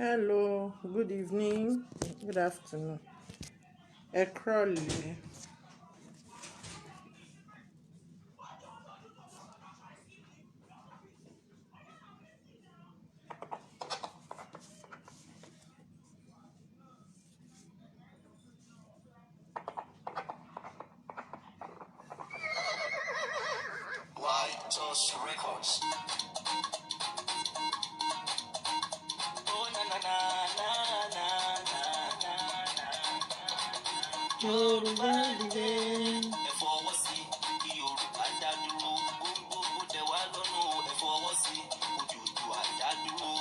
Hello, good evening, good afternoon. Ẹ kúrọ̀lẹ́. White Toss Records. Oh na na na na na na na na. Yorùbá dìde. Ẹ fọwọ́ sí kí Yorùbá dá dúró. Gbogbogbò dẹ̀ wá lọ́nà o. Ẹ fọwọ́ sí Odùduwà dá dúró.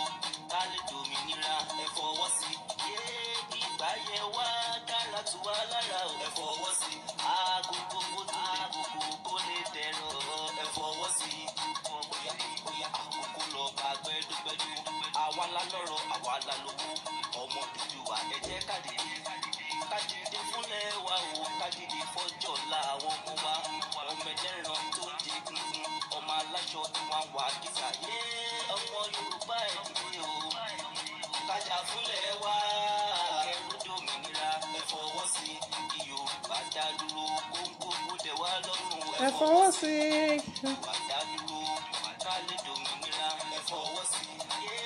Ká lè dòmìnira. Ẹ fọwọ́ sí. Yé ìgbà yẹ wá kára tù wá lára o. Ẹ fọwọ́ sí. Agogo tó lè kókó kó lè dẹ̀rọ̀. Ẹ fọwọ́ sí. Bóyá bóyá àkókò lọ bá gbẹdúgbẹdú. Àwa la lọ́rọ̀, àwa la lówó. Ọmọ Odùduwà, ẹ jẹ́ ká dìde. Ká dìde fúnlẹ̀ wa o, ká dìde fọ́jọ́ ọ̀la àwọn ọmọ wa. Ọmọ ẹlẹ́ran tó ń jẹ egungun, ọmọ aláṣọ tí wọ́n wà kìsà. Yé ọmọ Yorùbá, ẹ dìde o. Kájà fúnlẹ̀ wa. Kẹrù dòmìnira, ẹ fọwọ́ sí kí Yorùbá dá dúró. Kóńkó kó dẹ̀ wá lọ́rùn, Ẹ fọwọ́ sí. Wà dá dúró, ká lè dòmìnira, ẹ fọwọ́ sí. Yé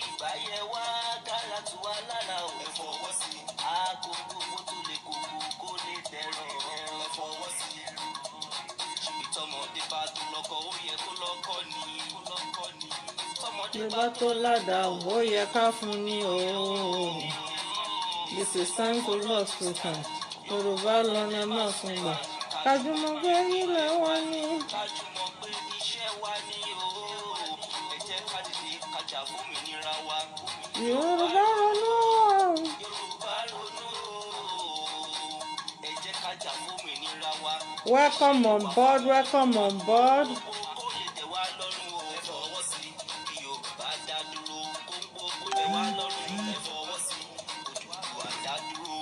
ìgbà yẹ wá kára tù wá lára o. Ẹ fọwọ́ sí. Agogo tó lè kókó kó lè dẹ̀rọ̀. Ẹ fọwọ́ sí. Ṣèbí tọmọdé bá tó lọ́kọ, ó yẹ kó lọ́kọ ni. Tọmọdé Bí bá bá tó ládàá, ó yẹ ká fún ní o. This is time to love Sultan. Yorùbá lọ́nà máa fún gbà. Kájúmọ̀ gbé ilẹ̀ wọn ní. Kájùmọ̀ pé iṣẹ́ wa ni o. Ẹ jẹ́ ká dìde kájà fómìnira wa. Yorùbá ronú. Yorùbá ronú o. Ẹ jẹ́ kájà fómìnira wa. Welcome on board, welcome on board. Kó lè tẹ̀ wá lọ́rùn o. Ẹ fọwọ́ sí kí Yorùbá dá dúró. Kóńgó kó tẹ̀ wá lọ́rùn. Ẹ fọwọ́ sí Odùduwà dá dúró.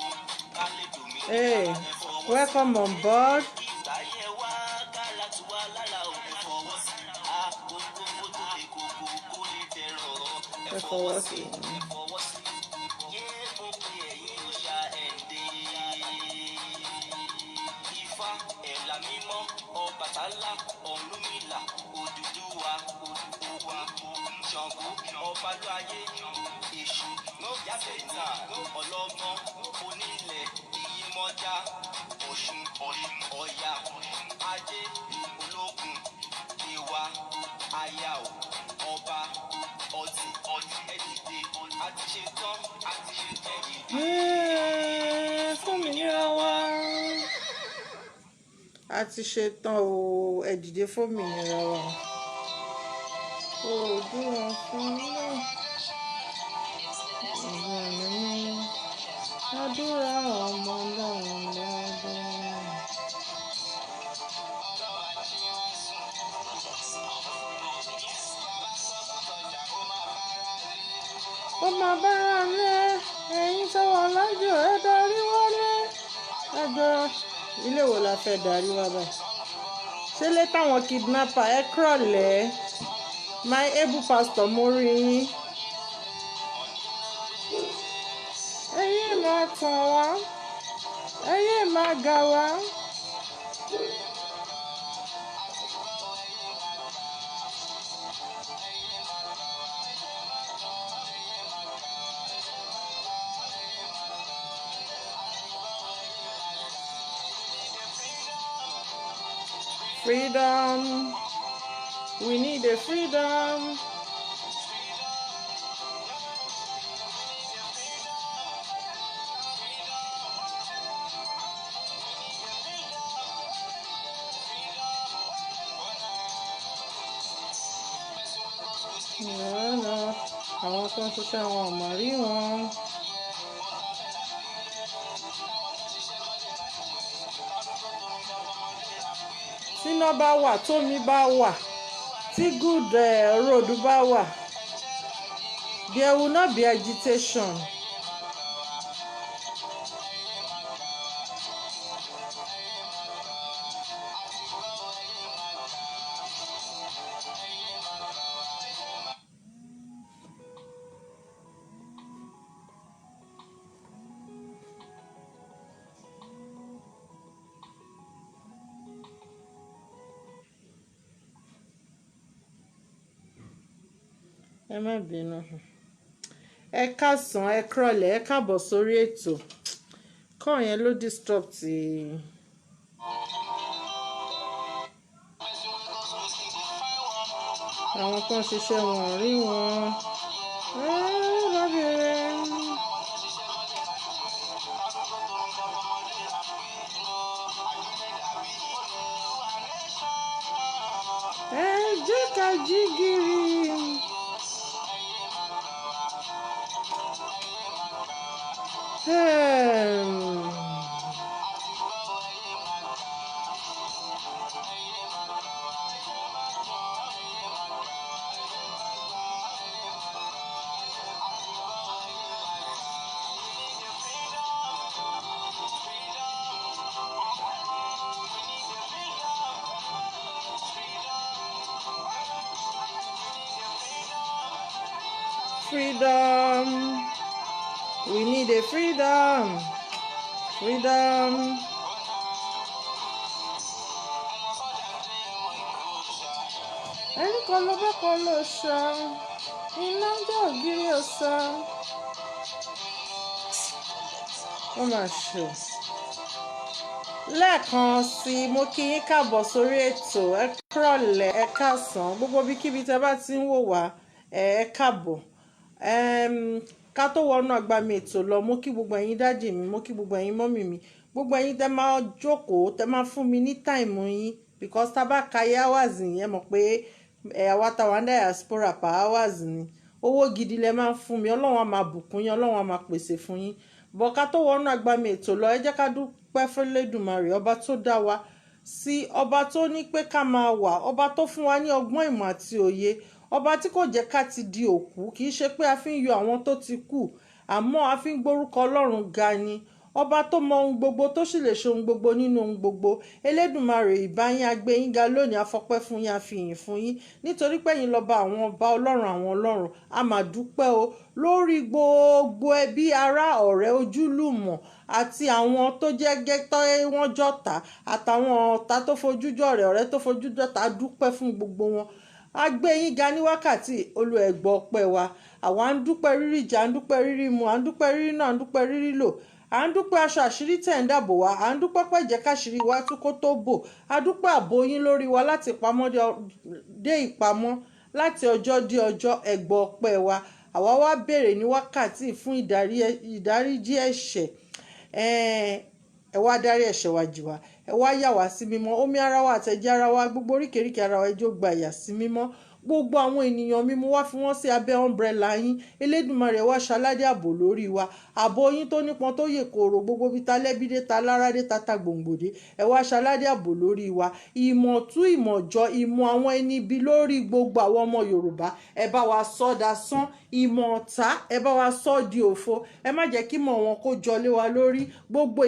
Ká lè dòmìnira. Hey, Ẹ fọwọ́ sí. welcome on board. Ìgbà yẹ wá kára tù wá lára o. Ẹ fọwọ́ sí. Agogo tó lè kókó kó lè dẹ̀rọ̀. Ẹ fọwọ́ sí. Ẹ fọwọ́ sí. Yé mo pe ẹ̀yin òòṣà ẹ̀ǹdẹ̀. Ifá ẹ̀là mímọ́, Ọbàtálá, Ọ̀rúnmìlà, Odùduwà, Ògún, Ṣàngó, Ọbalúayé, Èṣù, Yábẹ̀tà, Ọlọ́gbọ́n, Onílẹ̀, Iyemọja, Ọ̀ṣun, Ọya, Ajé, Olókun, Ìwà, Ayao, Ọba, Ọtí, ẹ dìde, a ti ṣe tán, a ti ṣe tán, ẹ dìde. Ẹ́ẹ̀, fómìnira wa. A ti ṣe tán o, ẹ dìde fómìnira wa. Oòduà fún náà. Ìgbà mímọ́. Àdúrà ọmọ Ọlọ́run lọ́dún. Ó máa bára lé ẹ̀yin tó wà lájò, ẹ darí wálé. Ẹjọ́ ilé wo la fẹ́ darí wá báyìí? Ṣé lé táwọn kidnapper? Ẹ kúrọ̀lẹ́. My able pastor, mo rí yín. Ẹ̀yin máa tàn wá. Ẹ̀yin máa gà wá. Freedom. We need a freedom. No. Àwọn tó ń ṣiṣẹ́ wọn ò mọ̀ rí wọn. Tíná bá wà, tómi bá wà, tí good road bá wà, there will not be agitation. Ẹ má bínú. Ẹ káàsán, ẹ kúrọ̀lẹ́, ẹ káàbọ̀ sórí ètò. Kọ́ yẹn ló disrupt. Àwọn kan ṣiṣẹ́ wọn ò rí wọn. Ẹ lábẹ́rẹ́. Ẹ jẹ́ ká jí gìrì. Freedom. We need a freedom. Freedom. Ẹni kan ló bá kan ló ṣá. Iná jẹ́ ògiri ọ̀sà. Ó mà ṣe o. Lẹ́ẹ̀kan sí i, mo kí yín káàbọ̀ sórí ètò. Ẹ kúrọ̀lẹ́, ẹ káàsán. Gbogbo ibikíbi tẹ́ bá ti ń wò wá, ẹ káàbọ̀. Ká tó wọnú agbami ètò lọ, mo kí gbogbo ẹ̀yin daddy mi, mo kí gbogbo ẹ̀yin mummy mi, gbogbo ẹ̀yin tẹ́ máa jókòó, tẹ́ máa fún mi ní time yín, because tá bá ka iye hours yẹn, ẹ mọ̀ pé àwa tá wà ní diaspora per hours ni. Owó gidi lẹ máa ń fún mi, Ọlọ́run á máa bùkún yín, Ọlọ́run á máa pèsè fún yín. But ká tó wọnú agbami ètò lọ, ẹ jẹ́ ká dúpẹ́ fún Elédùmarè, ọba tó dá wa sí, ọba tó ní pé ká máa wà, ọba tó fún wa ní ọgbọ́n ìmọ̀ àti òye, ọba tí kò jẹ́ ká ti di òkú. Kì í ṣe pé a fi ń yọ àwọn tó ti kú, àmọ́ a fi ń gbórúkọ Ọlọ́run ga ni. Ọba tó mọ ohun gbogbo, tó sì lè ṣe ohun gbogbo nínú ohun gbogbo. Elédùmarè, ìbá yín, a gbé yín ga lónìí, a fọpẹ́ fún yín, a fi ìyìn fún yín, nítorí pé ẹ̀yin lọ́ba àwọn ọba, Ọlọ́run àwọn ọlọ́run. A máa dúpẹ́ o lórí gbogbo ẹbí, ará, ọ̀rẹ́, ojúlùmọ̀ àti àwọn tó jẹ́ gẹ́tọ́ wọ́n jọ̀tá àtàwọn ọ̀tá tó fojú jọ̀rẹ́, ọ̀rẹ́ tó fojú jọ̀tá. A dúpẹ́ fún gbogbo wọn. A gbé yín ga ní wákàtí olú ẹ̀gbọ́ ọpẹ́ wa. Àwa ń dúpẹ́ rírí jẹ, à ń dúpẹ́ rírí mu, à ń dúpẹ́ rírí náà, à ń dúpẹ́ rírí lò, à ń dúpẹ́ aṣọ àṣírí tẹ̀ ń dàbò wá, à ń dúpẹ́ pé jẹ́ káṣírí wa tú kó tó bò. A dúpẹ́ ààbò yín lórí wa láti ìpamọ́ dé ìpamọ́, láti ọjọ́ dé ọjọ́. Ẹ̀gbọ́ ọpẹ́ wa. Àwa wá béèrè ní wákàtí fún ìdáríjì ẹ̀ṣẹ̀. Ẹ wá dárí ẹ̀ṣẹ̀ wa jì wá, ẹ wá yà wá sí mímọ́. Omi ara wa, àtẹ̀jẹ́ ara wa, gbogbo oríkèéríkèé ara wa, ẹ jọ̀ọ́ gba ìyà sí mímọ́. Gbogbo àwọn ènìyàn mi, mo wá fi wọ́n sí abẹ́ umbrella yín. Elédùmarè, wá ṣaládé ààbò lórí wa, ààbò yín tó nípọn, tó yè kooro, gbogbo bí ta lẹ́bídé, ta lárádé, ta ta gbòǹgbòdé. Ẹ wá ṣaládé ààbò lórí wa. Ìmọ̀ tú ìmọ̀ jọ, ìmọ̀ àwọn ẹni ibi lórí gbogbo àwọn ọmọ Yorùbá, ẹ bá wa sọ́ dasán. Ìmọ̀ ọ̀tá, ẹ bá wa sọ́ di òfo. Ẹ má jẹ́ kí ìmọ̀ wọn kó jọ lé wa lórí. Gbogbo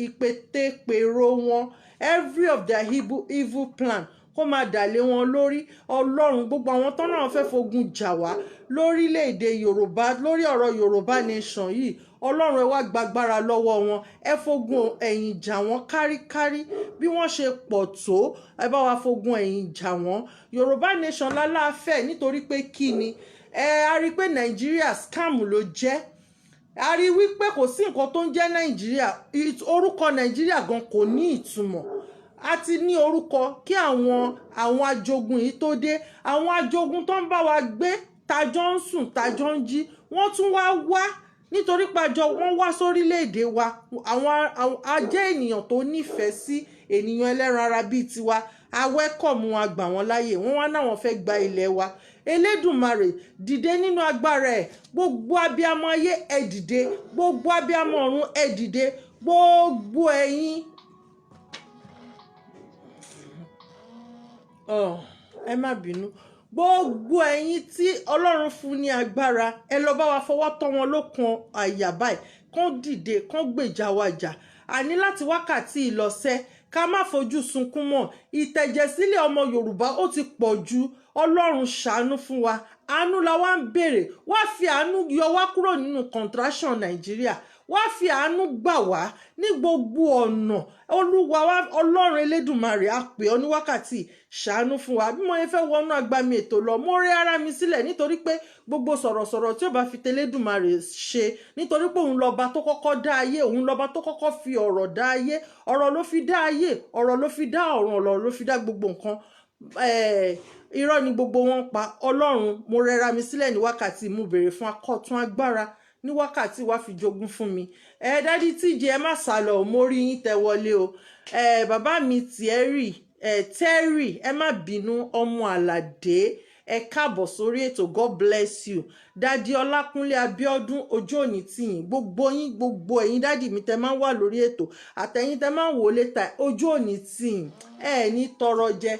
ìpètèpèrò wọn, every of their evil, evil plan, kó máa dà lé wọn lórí. Ọlọ́run, gbogbo àwọn tán náà fẹ́ fogun jà wá lórílẹ̀‐èdè Yorùbá, lórí ọ̀rọ̀ Yorùbá Nation yìí, Ọlọ́run, ẹ wá gbàgbára lọ́wọ́ wọn. Ẹ fogun ẹ̀yìn jà wọ́n káríkárí. Bí wọ́n ṣe pọ̀ tó, ẹ bá wa fogun ẹ̀yìn jà wọ́n. Yorùbá Nation lálàáfẹ́, nítorí pé kí ni ẹ a rí i pé Nàìjíríà, scam ló jẹ́. A rí i wípé kò sí nǹkan tó ń jẹ́ Nàìjíríà. Orúkọ Nàìjíríà gan kò ní ìtumọ̀. A ti ní orúkọ kí àwọn ajogun yìí tó dé. Àwọn ajogun tó ń bá wa gbé, tajọ́ ń sùn, tajọ́ ń jí, wọ́n tún wá wá nítorí pàjọ wọ́n wá sórílẹ̀-èdè wa. Àwọn ajẹ́ ènìyàn tó nífẹ̀ẹ́ sí ènìyàn ẹlẹ́ran ara bíi tiwa. A welcome wọn, gbà wọ́n láàyè. Wọ́n wá náwọn fẹ́ gba ilẹ̀ wa. Elédùmarè, dìde nínú agbára ẹ̀. Gbogbo abiyamọ ayé, ẹ dìde. Gbogbo abiyamọ ọ̀run, ẹ dìde. Gbogbo ẹ̀yin. Oh, ẹ má bínú. Gbogbo ẹ̀yin tí Ọlọ́run fún ní agbára, ẹ lọ bá wa fọwọ́ tọ́ wọn lókun àyà báyìí, kán dìde, kán gbèjà wa jà. Àní láti wákàtí ìlọsẹ, ká má fojú sunkún mọ́. Ìtẹ̀jẹ̀sílẹ̀ ọmọ Yorùbá, ó ti pọ̀ ju. Ọlọ́run, ṣàánú fún wa. Àánú la wá ń béèrè. Wá fi àánú yọ wá kúrò nínú contraction Nàìjíríà. Wá fi àánú gbà wá ní gbogbo ọ̀nà. Olúwa wa, Ọlọ́run Elédùmarè, á pè ọ́ ní wákàtí, ṣàánú fún wa. Bí mo yẹ fẹ́ wọnú agbami ètò lọ, mo rí ara mi sílẹ̀, nítorí pé gbogbo sọ̀rọ̀sọ̀rọ̀ tí ó bá fi tẹlẹ́dùmarè ṣe, nítorí pé òun lọ́ba tó kọ́kọ́ dá ayé, òun lọ́ba tó kọ́kọ́ fi ọ̀rọ̀ dá ayé. Ọ̀rọ̀ ló fi dá ayé, ọ̀rọ̀ ló fi dá ọ̀run, ọ̀rọ̀ ló fi dá gbogbo nǹkan. Irọ́ ni gbogbo wọn pa. Ọlọ́run, mo rẹra mi sílẹ̀ ní wákàtí, mo béèrè fún akọ́tún agbára ní wákàtí, wá fi jogún fún mi. Ẹ daddy tíjẹ, ẹ má sálọ, mo rí yín tẹ wọlé o. Ẹ bàbá mi Thierry, ẹ Terry, ẹ má bínú, ọmọ àlàdé, ẹ káàbọ̀ sórí ètò. God bless you. Daddy Ọlákúnlé Abíọ́dún, ojú òní tìyìn. Gbogbo yín, gbogbo ẹ̀yin daddy mi tẹ máa ń wà lórí ètò, àtẹ̀yin tẹ máa ń wò létà, ojú òní tìyìn. Ẹ ní tọrọ jẹ,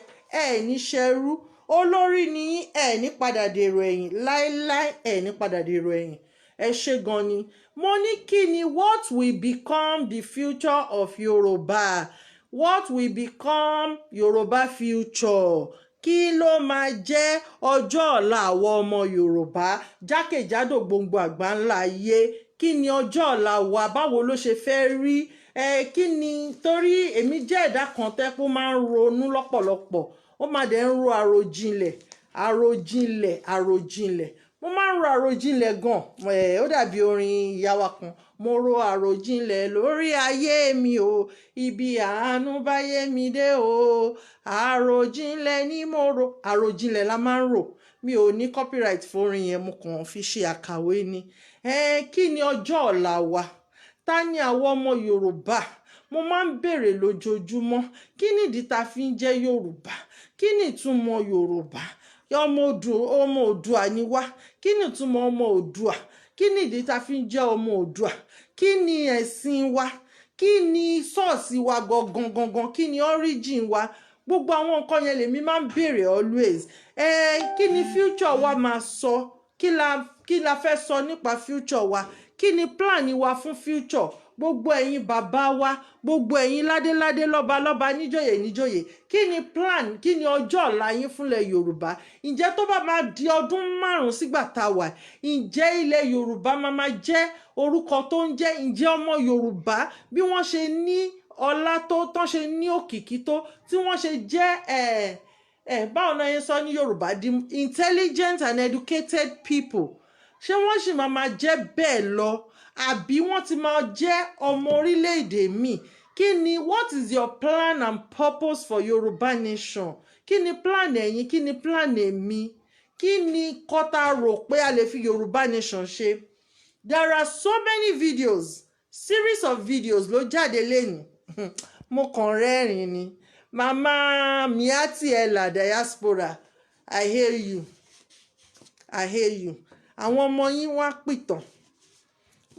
ẹ ní ṣẹrú, olórí ni yín, ẹ ní padà dèrò ẹ̀yìn láéláé, ẹ ní padà dèrò ẹ̀yìn. Ẹ ṣé gan ni. Mo ní kí ni, what will become the future of Yorùbá? What will become Yorùbá future? Kí ló máa jẹ́ ọjọ́ ọ̀la àwọn ọmọ Yorùbá jákèjádò gbogbo àgbáńlá ayé? Kí ni ọjọ́ ọ̀la wa? Báwo ló ṣe fẹ́ rí? Ẹ kí ni? Torí èmi jẹ́ ẹ̀dá kan tẹ́ pé ó máa ń ronú lọ́pọ̀lọpọ̀, ó máa dẹ̀ ń ro àròjinlẹ̀, àròjinlẹ̀, àròjinlẹ̀. Mo máa ń ro àròjinlẹ̀ gan. Ẹ ó dàbí orin ìyá wa kan: "Mo ro àròjinlẹ̀ lórí ayé mi o, ibi àánú báyé mi dé o, àròjinlẹ̀ ni mo ro." Àròjinlẹ̀ la máa ń rò. Mi ò ní copyright fórin yẹn, mo kàn fi ṣe àkàwé ni. Ẹ kí ni ọjọ́ ọ̀la wa? Ta ni àwọn ọmọ Yorùbá? Mo máa ń béèrè lójoojúmọ́, kí nìdí tá fi ń jẹ́ Yorùbá? Kí ni ìtumọ̀ Yorùbá? Ọmọ odù, ọmọ Oòduà ni wá. Kí ni ìtumọ̀ ọmọ Oòduà? Kí ni ìdí tá fi ń jẹ́ ọmọ Oòduà? Kí ni ẹ̀sìn wa? Kí ni source wa gangan gangan? Kí ni origin wa? Gbogbo àwọn nǹkan yẹn lèmi máa ń béèrè always. Ẹ kí ni future wa máa sọ? Kí la fẹ́ sọ nípa future wa? Kí ni plan wa fún future? Gbogbo ẹ̀yin bàbá wa, gbogbo ẹ̀yin ládéládé, lọ́balọ́ba, níjòyè níjòyè, kí ni plan, kí ni ọjọ́ ọ̀la yín fúnlẹ̀ Yorùbá? Ǹjẹ́ tó bá máa di ọdún 5 sígbà tá a wà, ǹjẹ́ ilẹ̀ Yorùbá máa jẹ́ orúkọ tó ń jẹ́? Ǹjẹ́ ọmọ Yorùbá, bí wọ́n ṣe ní ọlá tó, tán ṣe ní òkìkí tó, tí wọ́n ṣe jẹ́ ẹ̀ ẹ̀, báwo náà yẹn sọ ní Yorùbá, the intelligent and educated people, ṣé wọ́n sì máa jẹ́ bẹ́ẹ̀ lọ, àbí wọ́n ti máa jẹ́ ọmọ orílẹ̀-èdè míì? Kí ni, what is your plan and purpose for Yorùbá nation? Kí ni plan ẹ̀yin? Kí ni plan èmi? Kí ni kọ́tà rò pé a lè fi Yorùbá nation ṣe? There are so many videos, series of videos ló jáde lẹ́nu. Mo kàn rẹ́rìn ni. Mama Miati Ella diaspora, I hear you, I hear you. Àwọn ọmọ yín, wọ́n á pìtàn.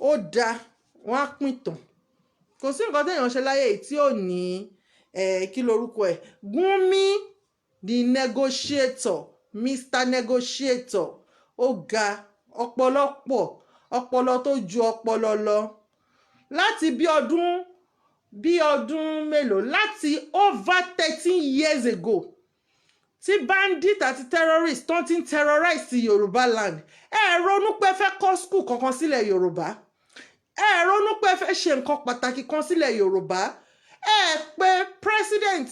Ó dáa, wọ́n á pìtàn. Kò sí nǹkan téèyàn ṣe láyé yìí tí ò ní kí lorúkọ ẹ̀, Gúnmi the negotiator, Mr Negotiator. Ó ga ọ̀pọ̀lọpọ̀, ọpọlọ tó ju ọpọlọ lọ. Láti bí ọdún mélòó, láti over 13 years ago tí bandit àti terrorist tó ti ń terrorize Yorùbá land, ẹ ronú pé fẹ́ kọ́ school kankan sílẹ̀ Yorùbá? Ẹ ronú pé fẹ́ ṣe nǹkan pàtàkì kan sílẹ̀ Yorùbá? Ẹ pé president,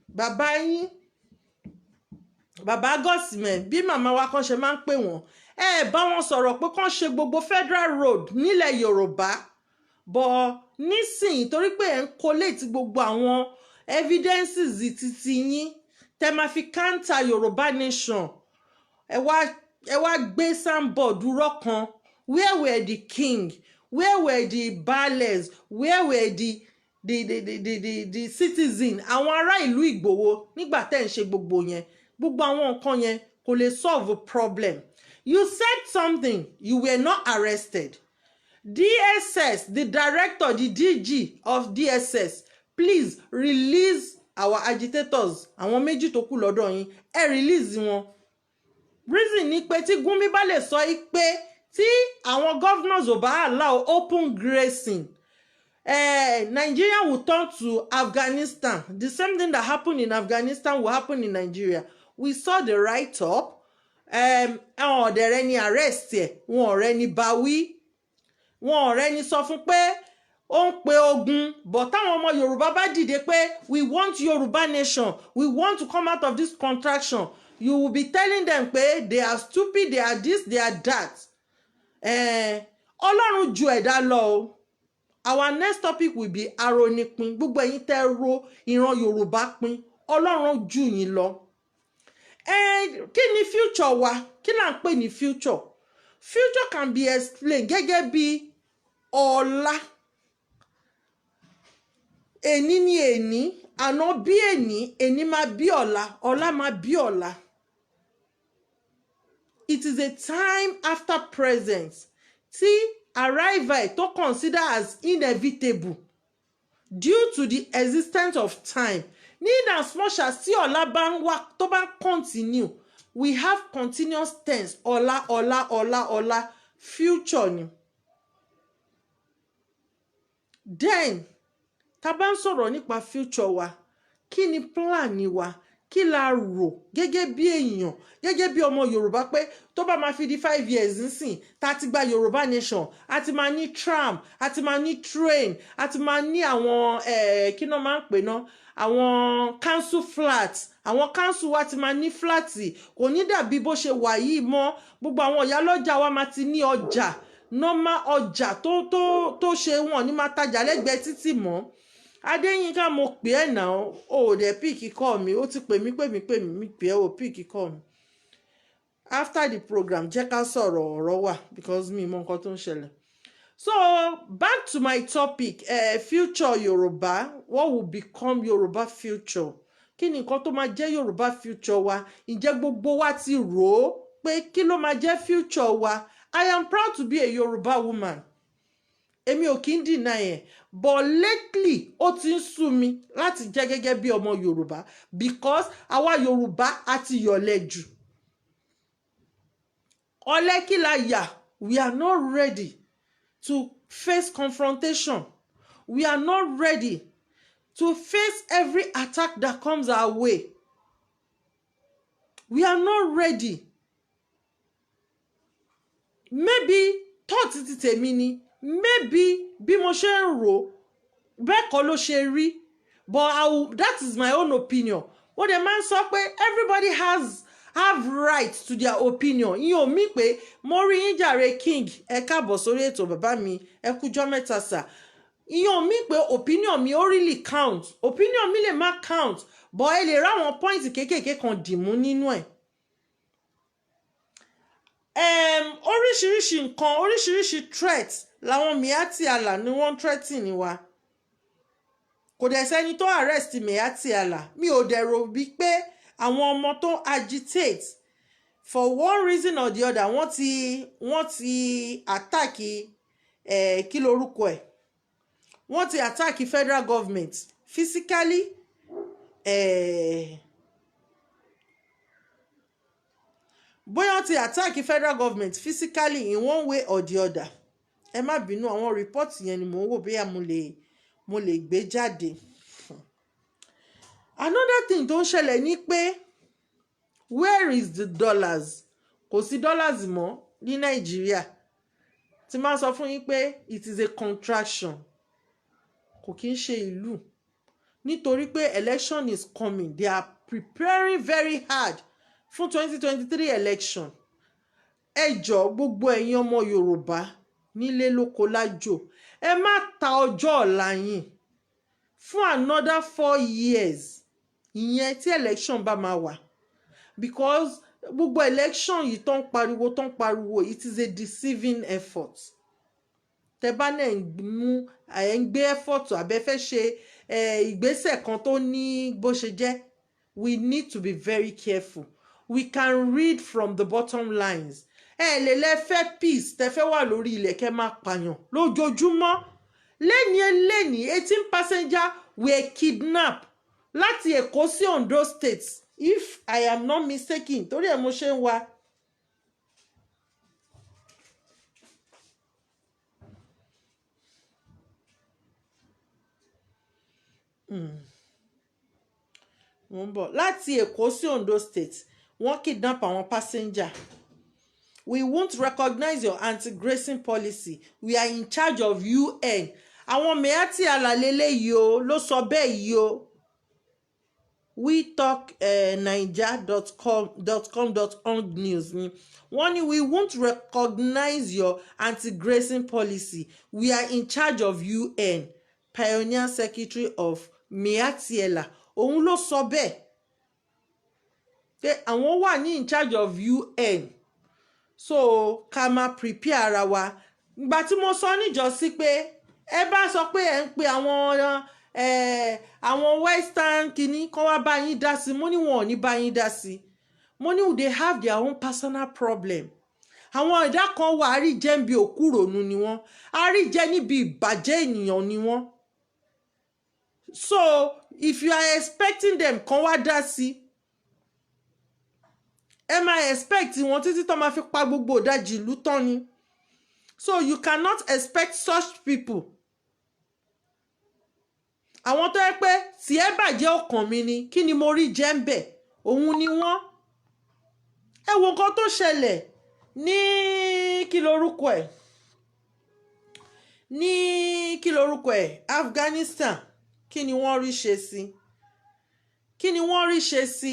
bàbá yín, bàbá gọ́sìmẹ̀, bí màmá wa kan ṣe máa ń pè wọ́n, ẹ bá wọn sọ̀rọ̀ pé kán ṣe gbogbo federal road nílẹ̀ Yorùbá bọ̀ nísìnyí, torí pé ẹ̀ ń collate gbogbo àwọn evidences títí yín tẹ máa fi counter Yorùbá nation. Ẹ wá gbé signboard dúró kan. Where were the king? Where were the baales? Where were the citizen, àwọn ará ìlú Ìgbòho, nígbà tẹ́ ń ṣe gbogbo yẹn? Gbogbo àwọn nǹkan yẹn kò lè solve a problem. You said something, you were not arrested. DSS, the director, the DG of DSS, please release our agitators. Àwọn méjì tó kù lọ́dọ̀ yín, ẹ release wọn. Reason ni pé tí Gúnmi bá lè sọ yìí pé tí àwọn governors ò bá allow open grazing, Nigeria will turn to Afghanistan. The same thing that happened in Afghanistan will happen in Nigeria. We saw the write-up. Ọ̀dẹ̀rẹ̀ ni arrest ẹ̀, wọn ọ̀rẹ́ ni báwí. Wọn ọ̀rẹ́ ni sọ fún pé ó ń pe ogun bọ̀. Táwọn ọmọ Yorùbá bá dìde pé we want Yorùbá nation, we want to come out of this contraction, you will be telling them pé they are stupid, they are this, they are that. Ọlọ́run ju ẹ̀dá lọ o. Our next topic will be aronipin. Gbogbo ẹ̀yin tẹ́ ro ìran Yorùbá pin, Ọlọ́run jù yín lọ. Kí ni future wa? Kí là ń pè ní future? Future can be explained gẹ́gẹ́ bí ọ̀la. Èní ni èní, àná bí èní, èní máa bí ọ̀la, ọ̀la máa bí ọ̀la. It is a time after present tí arrival tó consider as inevitable due to the existence of time. Ní as much as tí ọ̀la bá ń wá, tó bá ń continue, we have continuous tense. Ọ̀la, ọ̀la, ọ̀la, ọ̀la, future ni. Then tá a bá ń sọ̀rọ̀ nípa future wa, kí ni plan wa? Kí la rò gẹ́gẹ́ bí èèyàn, gẹ́gẹ́ bí ọmọ Yorùbá, pé tó bá máa fi di 5 years nísìn tá a ti gba Yorùbá nation, a ti máa ní tram, a ti máa ní train, a ti máa ní àwọn, kí náà máa ń pè ná, àwọn council flat, àwọn council wa ti máa ní flat, kò ní dàbí bó ṣe wà yìí mọ́. Gbogbo àwọn ìyálọ́jà wa máa ti ní ọjà, normal ọjà tó ṣe, wọn ní máa tajà lẹ́gbẹ̀ẹ́ títì mọ́. Adéyínká, mo pè ẹ́ náà, o ò dẹ̀ pick call mi. Ó ti pè mí, pè mí, pè mí, mi pè ẹ́, ò pick call mi. After the program, jẹ́ ká sọ̀rọ̀, ọ̀rọ̀ wà, because mi mọ nǹkan tó ń ṣẹlẹ̀. So back to my topic, future Yorùbá. What will become Yorùbá future? Kí ni nǹkan tó máa jẹ́ Yorùbá future wa? Ǹjẹ́ gbogbo wa ti rò ó pé kí ló máa jẹ́ future wa? I am proud to be a Yorùbá woman. Èmi ò kí ń deny ẹ̀, but lately ó ti ń sú mi láti jẹ́ gẹ́gẹ́ bí ọmọ Yorùbá, because àwa Yorùbá a ti yọ̀lẹ jù. Ọ̀lẹ kí la yà. We are not ready to face confrontation. We are not ready to face every attack that comes our way. We are not ready. Maybe thought ti tèmi ni, maybe bí mo ṣe ń rò bẹ́ẹ̀ kọ́ ló ṣe rí, but that is my own opinion. Ó dẹ̀ máa ń sọ pé everybody has have right to their opinion. Ìyẹn ò mí pé mo rí yín jàre. King, ẹ káàbọ̀ sórí ètò, bàbá mi. Ẹ kújọ́ mẹ́ta sà. Ìyẹn ò mí pé opinion mi ó really count. Opinion mi lè má count, but ẹ lè ráwọn point kéékèèké kan dìmú nínú ẹ̀. Oríṣiríṣi nǹkan, oríṣiríṣi threat làwọn Miyetti Allah ni wọ́n ń threaten wa. Kò dẹ̀ sẹ́ni tó arrest Miyetti Allah. Mi ò dẹ̀ rò bí pé àwọn ọmọ tó agitate, for one reason or the other, wọ́n ti attack, kí lorúkọ ẹ̀, wọ́n ti attack federal government physically. Bóyá wọ́n ti attack federal government physically in one way or the other. Ẹ má bínú, àwọn report yẹn ni mò ń wò bóyá mo lè gbé jáde. Another thing tó ń ṣẹlẹ̀ ni pé where is the dollars? Kò sí dollars mọ́ ní Nàìjíríà. Tí máa sọ fún yín pé it is a contraction, kò kí ń ṣe ìlú, nítorí pé election is coming. They are preparing very hard fún 2023 election. Ẹ jọ̀ọ́, gbogbo ẹ̀yin ọmọ Yorùbá nílé lóko lájò, ẹ má ta ọjọ́ ọ̀la yín fún another 4 years, ìyẹn tí election bá máa wà, because gbogbo election yìí tó ń pariwo, tó ń pariwo, it is a deceiving effort. Tẹ bá náà ń mú, ẹ̀ ń gbé effort àbẹ́ fẹ́ ṣe ìgbésẹ̀ kan tó ní bó ṣe jẹ́, we need to be very careful. We can read from the bottom lines. Ẹ lè lẹ fẹ́ peace, tẹ fẹ́ wà lórí ilẹ̀, kẹ́ máa pààyàn lójoojúmọ́. Lẹ́ni lẹ́ni, 18 passenger were kidnapped láti Èkó sí Ondo State, if I am not mistaken, torí ẹ̀ mo ṣe ń wá. Mo ń bọ̀. Láti Èkó sí Ondo State, wọ́n kidnap àwọn passenger. We won't recognize your anti-grazing policy. We are in charge of UN. Àwọn Miyetti Allah lèyí o ló sọ bẹ́ẹ̀ yìí o. We talk naija.com.com.org news ni wọ́n ní, "We won't recognize your anti-grazing policy. We are in charge of UN." Pioneer secretary of Miyetti Allah, òun ló sọ bẹ́ẹ̀ pé àwọn wà ní in charge of UN, so ká máa prepare ara wa. Ìgbà tí mo sọ níjọ́sí pé ẹ bá sọ pé ẹ ń pe àwọn western kìíní kán wá bá yín dá sí, mo ní wọn ò ní bá yín dá sí. Mo ní they have their own personal problem. Àwọn ẹ̀dá kan wà, àríjẹ níbi òkúrònú ni wọ́n, àríjẹ níbi ìbàjẹ́ ènìyàn ni wọ́n. So if you are expecting them kán wá dá sí, ẹ máa expect wọn títí tó máa fi pa gbogbo ìdajì ìlú tán ni. So you cannot expect such people. Àwọn tó yẹ pé tí ẹ bàjẹ́ ọkàn mi ni, kí ni mo rí jẹ́ ń bẹ̀, òun ni wọ́n. Ẹ wo nǹkan tó ṣẹlẹ̀ ní, kí lorúkọ ẹ̀, ní kí lorúkọ ẹ̀, Afghanistan. Kí ni wọ́n rí ṣe sí? Kí ni wọ́n rí ṣe sí?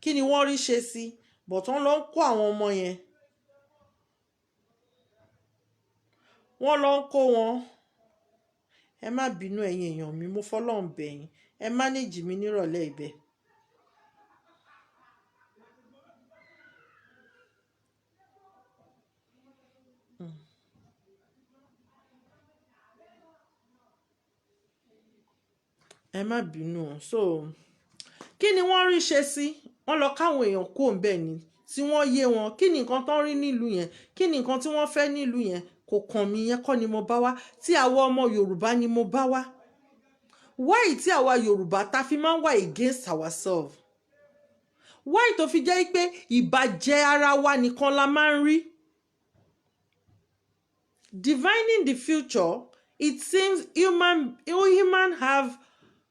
Kí ni wọ́n rí ṣe sí? But wọ́n lọ ń kó àwọn ọmọ yẹn, wọ́n lọ ń kó wọn. Ẹ má bínú, ẹ̀yin èèyàn mi, mo fọlọ́run bẹ̀ yín, ẹ manage mi nírọ̀lẹ́ ibẹ̀. Ẹ má bínú o. So kí ni wọ́n rí ṣe sí? Wọ́n lọ káwọn èèyàn kó ń bẹ̀ ni tí wọ́n yé wọn. Kí ni nǹkan tó ń rí nílùú yẹn? Kí ni nǹkan tí wọ́n fẹ́ nílùú yẹn? Kò kàn mí, yẹn kọ́ ni mo bá wá. Tí àwa ọmọ Yorùbá ni mo bá wá. Why tí àwa Yorùbá ta fi máa ń wà against ourselves? Why tó fi jẹ́ pé ìbàjẹ́ ara wa nìkan la máa ń rí? Divining the future, it seems human have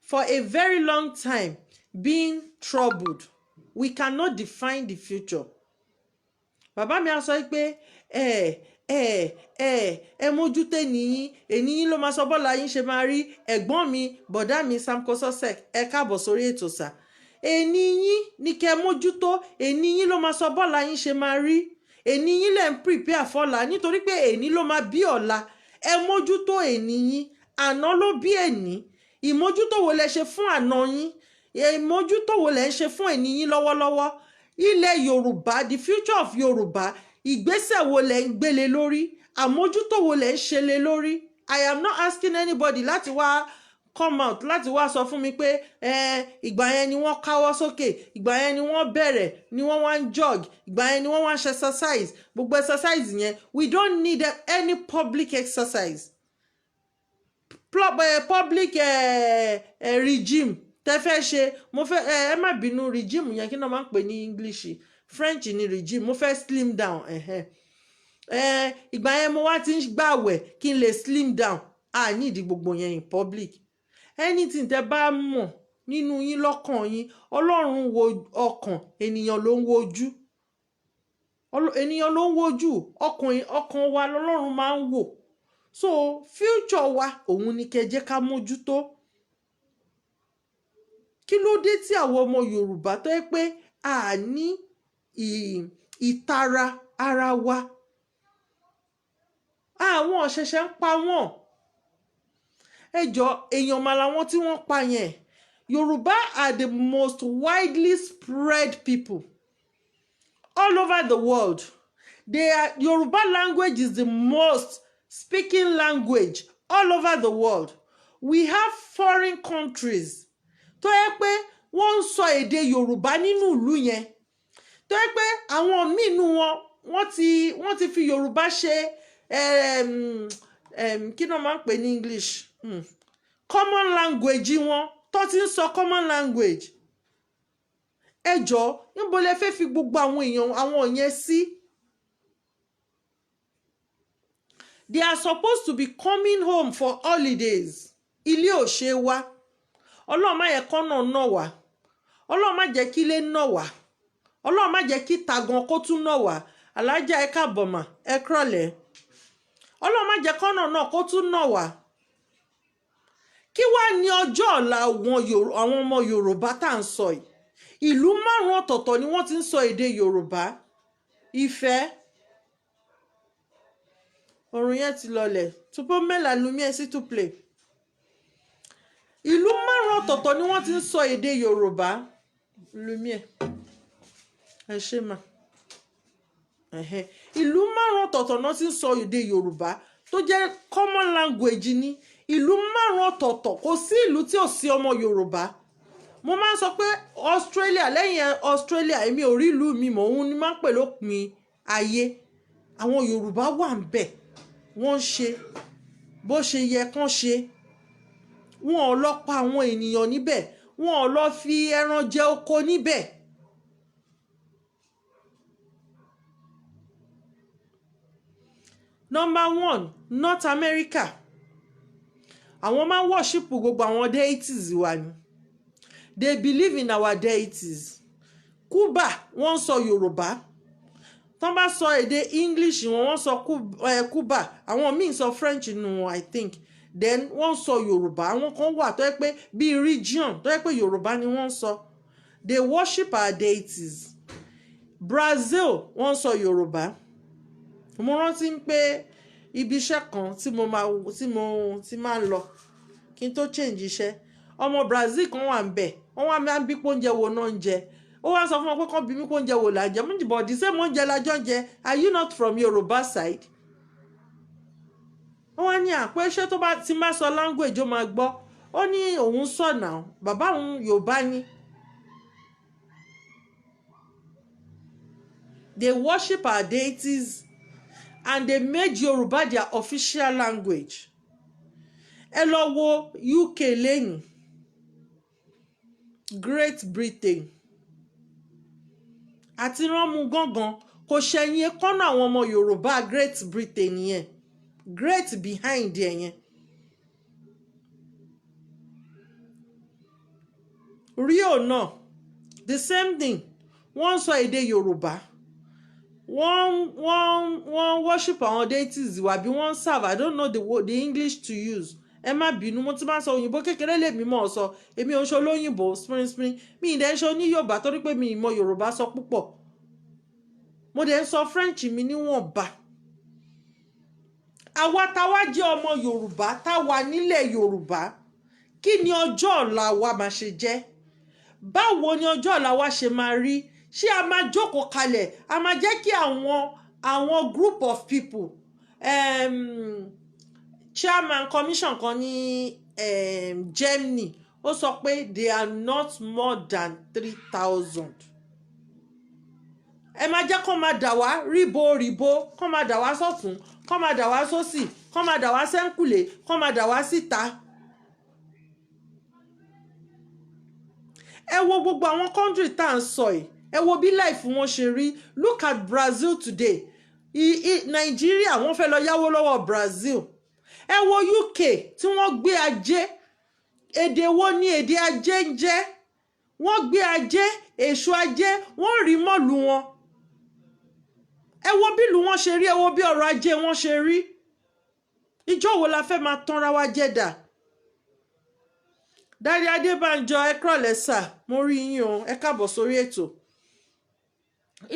for a very long time been troubled. We cannot define the future. Bàbá mi á sọ pé ẹ mójútó nìyín, ènìyín ló máa sọ bọ́ọ̀lù ayín ṣe máa rí. Ẹ̀gbọ́n mi, bọ̀dá mi Samko Sosek, ẹ káàbọ̀ sórí ètò sà. Ènìyín ní kẹ́ mójútó, ènìyín ló máa sọ bọ́ọ̀lù ayín ṣe máa rí. Ènìyín lẹ̀ ń prepare fọ́la, nítorí pé èní ló máa bí ọ̀la. Ẹ mójútó ènìyín. Àná ló bí èní. Ìmójútó wo lẹ ṣe fún àná yín? Ìmójútó wo lẹ ń ṣe fún èní yín lọ́wọ́lọ́wọ́? Ilẹ̀ Yorùbá, the future of Yorùbá, ìgbésẹ̀ wo lẹ ń gbélé lórí? Àmójútó wo lẹ ń ṣe lé lórí? I am not asking anybody láti wá come out láti wá sọ fún mi pé ìgbà yẹn ni wọ́n káwọ́ sókè, ìgbà yẹn ni wọ́n bẹ̀rẹ̀, ni wọ́n wá ń jog, ìgbà yẹn ni wọ́n wá ń ṣe exercise. Gbogbo exercise yẹn, we don't need any public exercise, public regime tẹ́ fẹ́ ṣe. Mo fẹ́ ẹ má bínú, regime yẹn, kí náà máa ń pè ní English? French ni regime. Mo fẹ́ slim down. Ìgbà yẹn mo wá ti ń gbàwẹ̀ kí n lè slim down. A ní ìdí gbogbo yẹn in public. Anything tẹ́ bá mọ̀ nínú yín, lọ́kàn yín, Ọlọ́run wo ọkàn, ènìyàn ló ń wojú. Ènìyàn ló ń wojú ọkàn. Ọkàn wa lọ́lọ́run máa ń wò. So future wa, òun ni kẹ́ jẹ́ ká mójútó. Kí ló dé tí àwọn ọmọ Yorùbá tó yẹ pé a ní ìtara ara wa? Àwọn ọ̀ṣẹ̀ṣẹ̀ ń pa wọ́n. Ẹ jọ, èèyàn mà làwọn tí wọ́n pa yẹn. Yorùbá are the most widely spread people all over the world. They are Yoruba language is the most speaking language all over the world. We have foreign countries tó yẹ pé wọ́n ń sọ èdè Yorùbá nínú ìlú yẹn, tó yẹ pé àwọn míì nínú wọn, wọ́n ti fi Yorùbá ṣe kí náà máa ń pè ní English, common language wọn, tó ti ń sọ common language. Ẹ jọ, níbo lẹ fẹ́ fi gbogbo àwọn èèyàn àwọn yẹn sí? They are supposed to be coming home for holidays. Ilé ò ṣe wá. Ọlọ́run má yẹ kọ́nà náà wá. Ọlọ́run má jẹ́ kí ilé náà wá. Ọlọ́run má jẹ́ kí ta gan kó tún nà wá. Alájà, ẹ káàbọ̀ mà, ẹ kúrọ̀lẹ́. Ọlọ́run má jẹ́ kọ́nà náà kó tún nà wá. Kí wàá ní ọjọ́ ọ̀la àwọn ọmọ Yorùbá tá à ń sọ yìí? Ìlú márùn ọ̀tọ̀ọ̀tọ̀ ni wọ́n ti ń sọ èdè Yorùbá. Ìfẹ́ ọ̀run yẹn ti lọlẹ̀ túbọ̀ mẹ́la lumière s'il te plaît. Ìlú márùn ọ̀tọ̀ọ̀tọ̀ ni wọ́n ti ń sọ èdè Yorùbá. Lumière, ẹ ṣé mà. Ẹ̀hẹ́n. Ìlú márùn ọ̀tọ̀ọ̀tọ̀ náà ti ń sọ èdè Yorùbá tó jẹ́ common language ní ìlú márùn ọ̀tọ̀ọ̀tọ̀. Kò sí ìlú tí ò sí ọmọ Yorùbá. Mo máa ń sọ pé Australia, lẹ́yìn Australia, èmi ò rí ìlú mi mọ̀. Òun ni máa ń pè lópin ayé. Àwọn Yorùbá wà ń bẹ̀, wọ́n ń ṣe bó ṣe yẹ kán ṣe. Wọn ò lọ pa àwọn ènìyàn níbẹ̀, wọn ò lọ fi ẹran jẹ oko níbẹ̀. Number one, North America, àwọn máa ń worship gbogbo àwọn deities wa ni. They believe in our deities. Cuba, wọ́n ń sọ Yorùbá. Tọ́n bá sọ èdè English wọn, wọ́n sọ Cuba. Àwọn míì sọ French nù wọn, I think. Then wọ́n sọ Yorùbá. Àwọn kan wà tó yẹ pé bíi region tó yẹ pé Yorùbá ni wọ́n ń sọ. They worship our deities. Brazil, wọ́n sọ Yorùbá. Mo rántí pé ibi iṣẹ́ kan tí mo máa tí mo ti máa ń lọ kí n tó change iṣẹ́, ọmọ Brazil kan wà ń bẹ̀. Wọ́n wá máa ń bí pé oúnjẹ wo náà ń jẹ. Ó wá sọ fún wọn pé kán bí mí pé oúnjẹ wo là ń jẹ. Mo ní, "But the same oúnjẹ la jọ ń jẹ. Are you not from Yorùbá side?" Wọ́n wá ní àpò iṣẹ́ tó bá ti máa sọ language, ó máa gbọ́. Ó ní òun sọ̀nà bàbá òun Yorùbá ni. They worship our deities and they made Yoruba their official language. Ẹ lọ wo UK lẹ́yìn, Great Britain àti ránmú gángan kò ṣẹ̀yìn kọ́nà àwọn ọmọ Yorùbá Great Britain yẹn, great behind ẹ̀ yẹn. Rio náà, the same thing. Wọ́n ń sọ èdè Yorùbá, wọ́n worship àwọn deities wa bí wọ́n serve. I don't know the English to use, ẹ má bínú. Mo ti máa ń sọ òyìnbó kékeré lèmi mọ̀ ọ́ sọ. Èmi ò ń ṣe olóyìnbó spring spring, mi ì dẹ̀ ń ṣe oní Yorùbá torí pé mi ì mọ Yorùbá sọ púpọ̀. Mo dẹ̀ ń sọ French mi níwọ̀nba. Àwa táwa jẹ́ ọmọ Yorùbá, táwa nílẹ̀ Yorùbá, kí ni ọjọ́ ọ̀la wa máa ṣe jẹ́? Báwo ni ọjọ́ ọ̀la wa ṣe máa rí? Ṣé a máa jókòó kalẹ̀, a máa jẹ́ kí àwọn group of people, chairman commission kan ní Germany, ó sọ pé they are not more than 3,000. Ẹ máa jẹ́ kó máa dà wá ríbo ríbo, kó máa dà wá sọ́tún, kó máa dà wá sósì, kó máa dà wá sẹ́ńkùlé, kó máa dà wá síta. Ẹ wo gbogbo àwọn country tá à ń sọ yìí, ẹ wo bí life wọn ṣe rí. Look at Brazil today. Nàìjíríà, wọ́n fẹ́ lọ yáwó lọ́wọ́ Brazil. Ẹ wo UK tí wọ́n gbé ajé. Èdè wo ni èdè ajé ń jẹ́? Wọ́n gbé ajé, èso ajé, wọ́n rí mọ́lù wọn. Ẹ wo bí ìlú wọn ṣe rí, ẹ wo bí ọrọ̀ ajé wọn ṣe rí. Ìjọ wo la fẹ́ máa tanra wa jẹ dà? Daddy Adébánjọ, ẹ kúrọ̀lẹ́ sà, mo rí yín o, ẹ káàbọ̀ sórí ètò.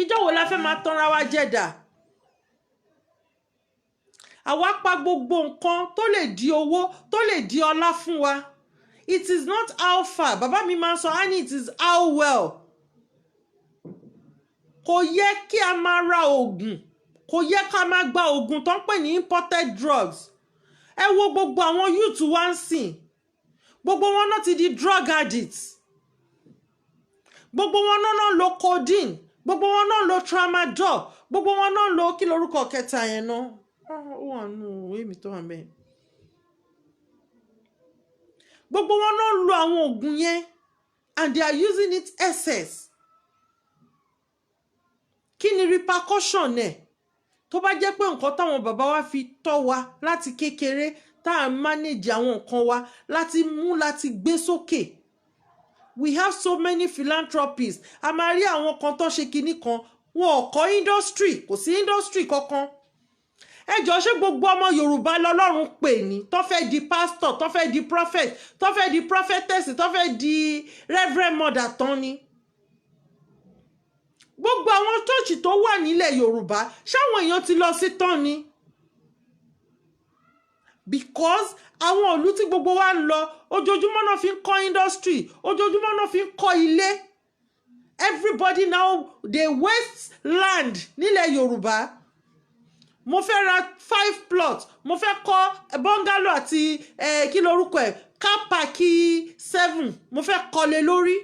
Ìjọ wo la fẹ́ máa tanra wa jẹ dà? Àwa pa gbogbo nǹkan tó lè di owó, tó lè di ọlá fún wa. It is not how far. Bàbá mi máa ń sọ á ní, "It is how well." Kò yẹ kí a máa ra oògùn, kò yẹ ká máa gba oògùn tó ń pè ní imported drugs. Ẹ wo gbogbo àwọn youth wa ń sìn, gbogbo wọn náà ti di drug addicts. Gbogbo wọn náà ń lo codeine, gbogbo wọn náà ń lo tramadol, gbogbo wọn náà ń lo, kí lorúkọ kẹta yẹn náà? Ó wà nù ìwé mi tó wà mẹ́ẹ̀. Gbogbo wọn náà ń lo àwọn oògùn yẹn and they are using it excess. Kí ni repercussion ẹ̀? Tó bá jẹ́ pé nǹkan táwọn bàbá wa fi tọ́ wa láti kékeré, tá à ń manage àwọn nǹkan wa láti mú láti gbé sókè, We have so many philanthropists. A máa rí àwọn kan tó ṣe kinní kan, wọn ò kọ́ industry, kò sí industry kankan. Ẹ jọ, ṣé gbogbo ọmọ Yorùbá lọ́lọ́run pè ní tó fẹ́ di pastor, tó fẹ́ di prophet, tó fẹ́ di prophetess, tó fẹ́ di reverend mother tán ni? Gbogbo àwọn church tó wà nílẹ̀ Yorùbá, ṣáwọn èèyàn ti lọ sí tán ni? Because àwọn ìlú tí gbogbo wa ń lọ, ojoojúmọ́ náà fi ń kọ́ industry, ojoojúmọ́ náà fi ń kọ́ ilé. Everybody now dey waste land. Nílẹ̀ Yorùbá, mo fẹ́ ra five plot, mo fẹ́ kọ́ bungalow àti kí lorúkọ ẹ̀, car park seven, mo fẹ́ kọ́lé lórí.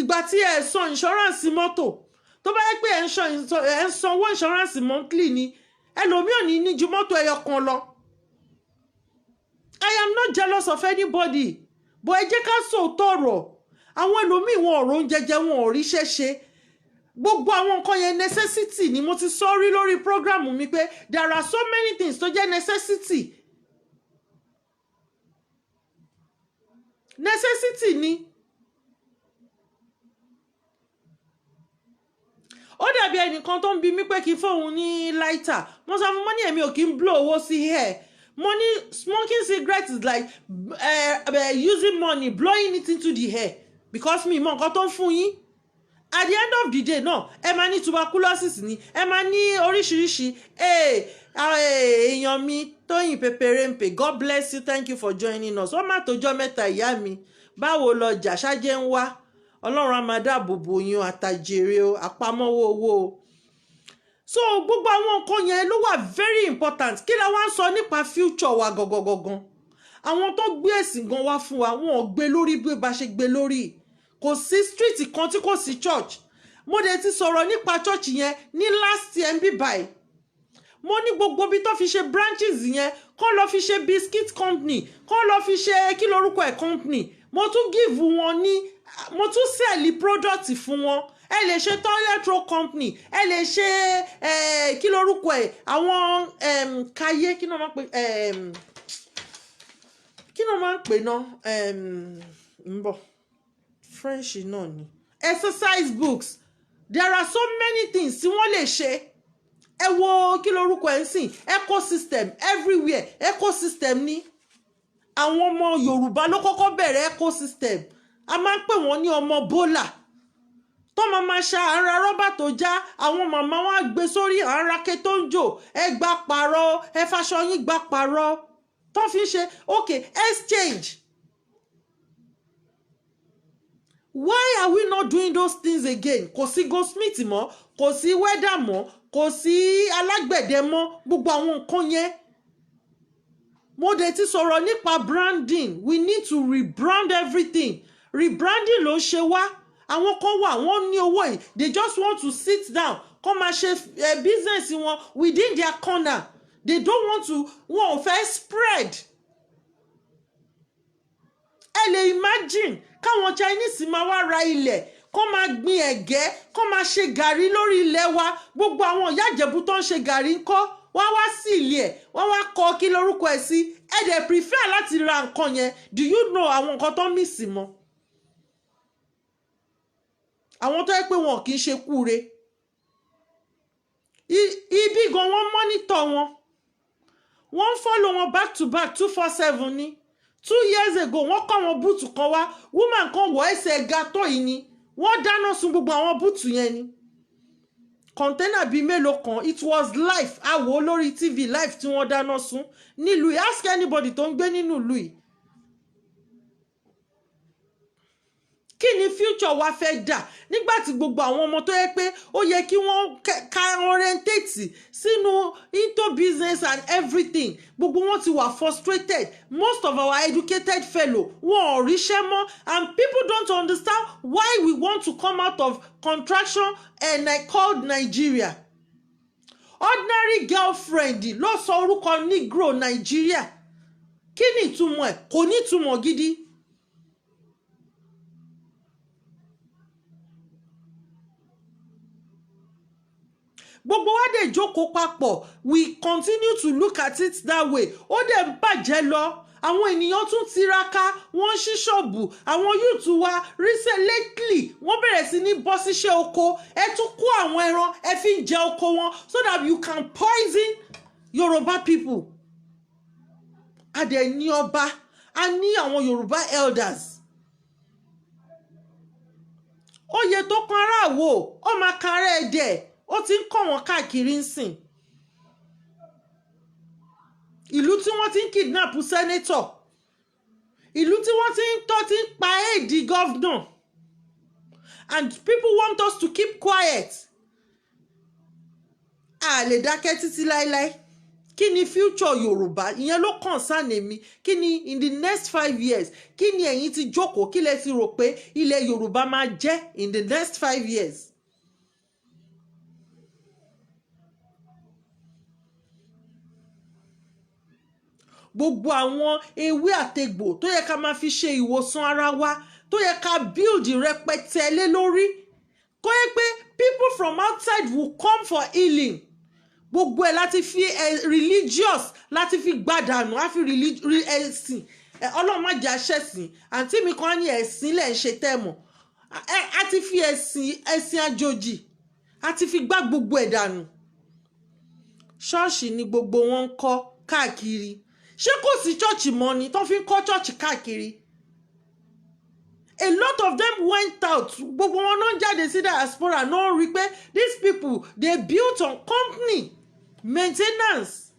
Ìgbà tí ẹ san insurance mọ́tò, tó bá yẹ pé ẹ ń sanwó insurance monthly ni, ẹlòmíì ò ní ní ju mọ́tò ẹyọ kan lọ. I am not jealous of anybody, but ẹ jẹ́ ká sòótọ́ ọ̀rọ̀. Àwọn ẹlòmíì, wọn ọ̀rọ̀ oúnjẹ jẹ, wọn ò ríṣẹ́ ṣe. Gbogbo àwọn nǹkan yẹn, necessity ni. Mo ti sọ rí lórí program mi pé there are so many things tó jẹ́ necessity. Necessity ni. Ó dàbí ẹnìkan tó ń bi mí pé kí n fóun ní lighter. Mo sọ fún mo ní èmi ò kí ń blow owó sí air. Mo ní smoking cigarette is like using money, blowing it into the air, because mi mọ nǹkan tó ń fún yín. At the end of the day náà, ẹ máa ní tuberculosis ni, ẹ máa ní oríṣiríṣi. Èèyàn mi Tóyìn Peperempe, God bless you, thank you for joining us. Wọ́n má tójọ́ mẹ́ta, ìyá mi. Báwo lọ jà ṣáájẹ́ ń wá? Ọlọ́run á máa dáàbò bò yín, àtàjèrè o, àpamọ́wọ́ owó o. So gbogbo àwọn nǹkan yẹn ló wà very important. Kí la wá ń sọ nípa future wa gangan? Àwọn tó gbé ẹ̀sìn gan wá fún wa, wọn ò gbé lórí bí bá ṣe gbé lórí. Kò sí street kan tí kò sí church. Mo dẹ̀ ti sọ̀rọ̀ nípa church yẹn ní last year ń bí báyìí. Mo ní gbogbo ibi tó fi ṣe branches yẹn, kọ́ lọ fi ṣe biscuit company, kọ́ lọ fi ṣe kí lorúkọ ẹ̀ company. Mo tún give wọn ní, mo tún sell product fún wọn. Ẹ lè ṣe toilet roll company, ẹ lè ṣe kí lorúkọ ẹ̀, àwọn kayé, kí ló máa ń pè, kí ló máa ń pè náà, ń bọ̀, French náà ni, exercise books. There are so many things tí wọ́n lè ṣe. Ẹ wo kí lorúkọ ẹ̀ ń sìn, ecosystem everywhere, ecosystem ní. Àwọn ọmọ Yorùbá ló kọ́kọ́ bẹ̀rẹ̀ ecosystem. A máa ń pè wọ́n ní ọmọ bólà tó máa ma ṣa ara rọ́bà tó já. Àwọn màmá wọn á gbé sórí àràké tó ń jò. Ẹ gbà pààrọ̀, ẹ faṣọ yín gbà pààrọ̀, tó fi ń ṣe. Okay, exchange. Why are we not doing those things again? Kò sí goldsmith mọ́, kò sí welder mọ́, kò sí alágbẹ̀dẹ mọ́. Gbogbo àwọn nǹkan yẹn, mo dẹ̀ ti sọ̀rọ̀ nípa branding. We need to rebrand everything. Rebranding ló ń ṣe wá. Àwọn kan wà, wọ́n ní owó yìí, they just want to sit down, kó máa ṣe business wọn within their corner. They don't want to, wọn ò fẹ́ spread. Ẹ lè imagine káwọn Chinese máa wá ra ilẹ̀, kó máa gbin ẹ̀gẹ́, kó máa ṣe gàrí lórí ilẹ̀ wa. Gbogbo àwọn ìyá Ìjẹ̀bú tó ń ṣe gàrí ńkọ́? Wọ́n wá sí ilé ẹ̀, wọ́n wá kọ kí lórúkọ ẹ̀ sí. Ẹ dẹ̀ prefer láti ra nǹkan yẹn. Do you know àwọn nǹkan tó ń mì sí mọ́? Àwọn tó yẹ pé wọn kì í ṣe kúre ibi gan, wọ́n monitor wọn, wọ́n ń follow wọn back to back, 247 ní. 2 years ago, wọ́n kọ́ àwọn boot kan wá. Woman kan wọ̀, ẹsẹ̀ ga tó yìí ni. Wọ́n dáná sun gbogbo àwọn boot yẹn ni, container bíi mélòó kan. It was live, a wò ó lórí TV live tí wọ́n dáná sun nílùú yìí. Ask anybody tó ń gbé nínú ìlú yìí. Kí ni future wa fẹ́ dà nígbà tí gbogbo àwọn ọmọ tó yẹ pé ó yẹ kí wọ́n ká orientate sínú into business and everything, gbogbo wọn ti wà frustrated? Most of our educated fellow, wọn ò ríṣẹ́ mọ́, and people don't understand why we want to come out of contraction and I called Nigeria. Ordinary girlfriend ló sọ orúkọ Negro Nigeria. Kí ni ìtumọ̀ ẹ̀? Kò ní ìtumọ̀ gidi. Gbogbo wa dẹ̀ jókòó papọ̀, we continue to look at it that way. Ó dẹ̀ ń bàjẹ́ lọ. Àwọn ènìyàn tún tiraka, wọ́n ń ṣí ṣọ́ọ̀bù. Àwọn youth wa recent lately, wọ́n bẹ̀rẹ̀ sí ní bọ́ síṣẹ́ oko. Ẹ tún kó àwọn ẹran, ẹ fi ń jẹ oko wọn so that you can poison Yorùbá people. A dẹ̀ ní ọba, a ní àwọn Yorùbá elders. Oyè tó kan aráàwò, ó máa kan ará ẹ̀dẹ̀. Ó ti ń kọ́ wọn káàkiri ń sìn. Ìlú tí wọ́n ti ń kidnap senator, ìlú tí wọ́n ti ń tọ́ ti ń pa aide governor, and people want us to keep quiet. A lè dákẹ́ títí láéláé. Kí ni future Yorùbá? Ìyẹn ló concern èmi. Kí ni in the next 5 years? Kí ni ẹ̀yin ti jókòó, kí lẹ ti rò pé ilẹ̀ Yorùbá máa jẹ́ in the next 5 years? Gbogbo àwọn ewé àtegbò tó yẹ ká máa fi ṣe ìwòsàn ara wa, tó yẹ ká build rẹpẹtẹ lé lórí, kó yẹ pé people from outside will come for healing, gbogbo ẹ̀ láti fi religious láti fi gbàdànù. Á fi ẹ̀sìn, Ọlọ́run má jẹ́ aṣẹ̀sìn. Àǹtí mi kan á ní ẹ̀sìn lẹ̀ ń ṣe tẹ́ẹ̀mọ̀. Á ti fi ẹ̀sìn àjòjì, á ti fi gbá gbogbo ẹ̀ dànù. Ṣọ́ọ̀ṣì ni gbogbo wọn ń kọ́ káàkiri. Ṣé kò sí ṣọ́ọ̀ṣì mọ́ ni tó fi ń kọ́ ṣọ́ọ̀ṣì káàkiri? A lot of them went out. Gbogbo wọn náà jáde sí diaspora náà, rí pé these people, they built on company maintenance.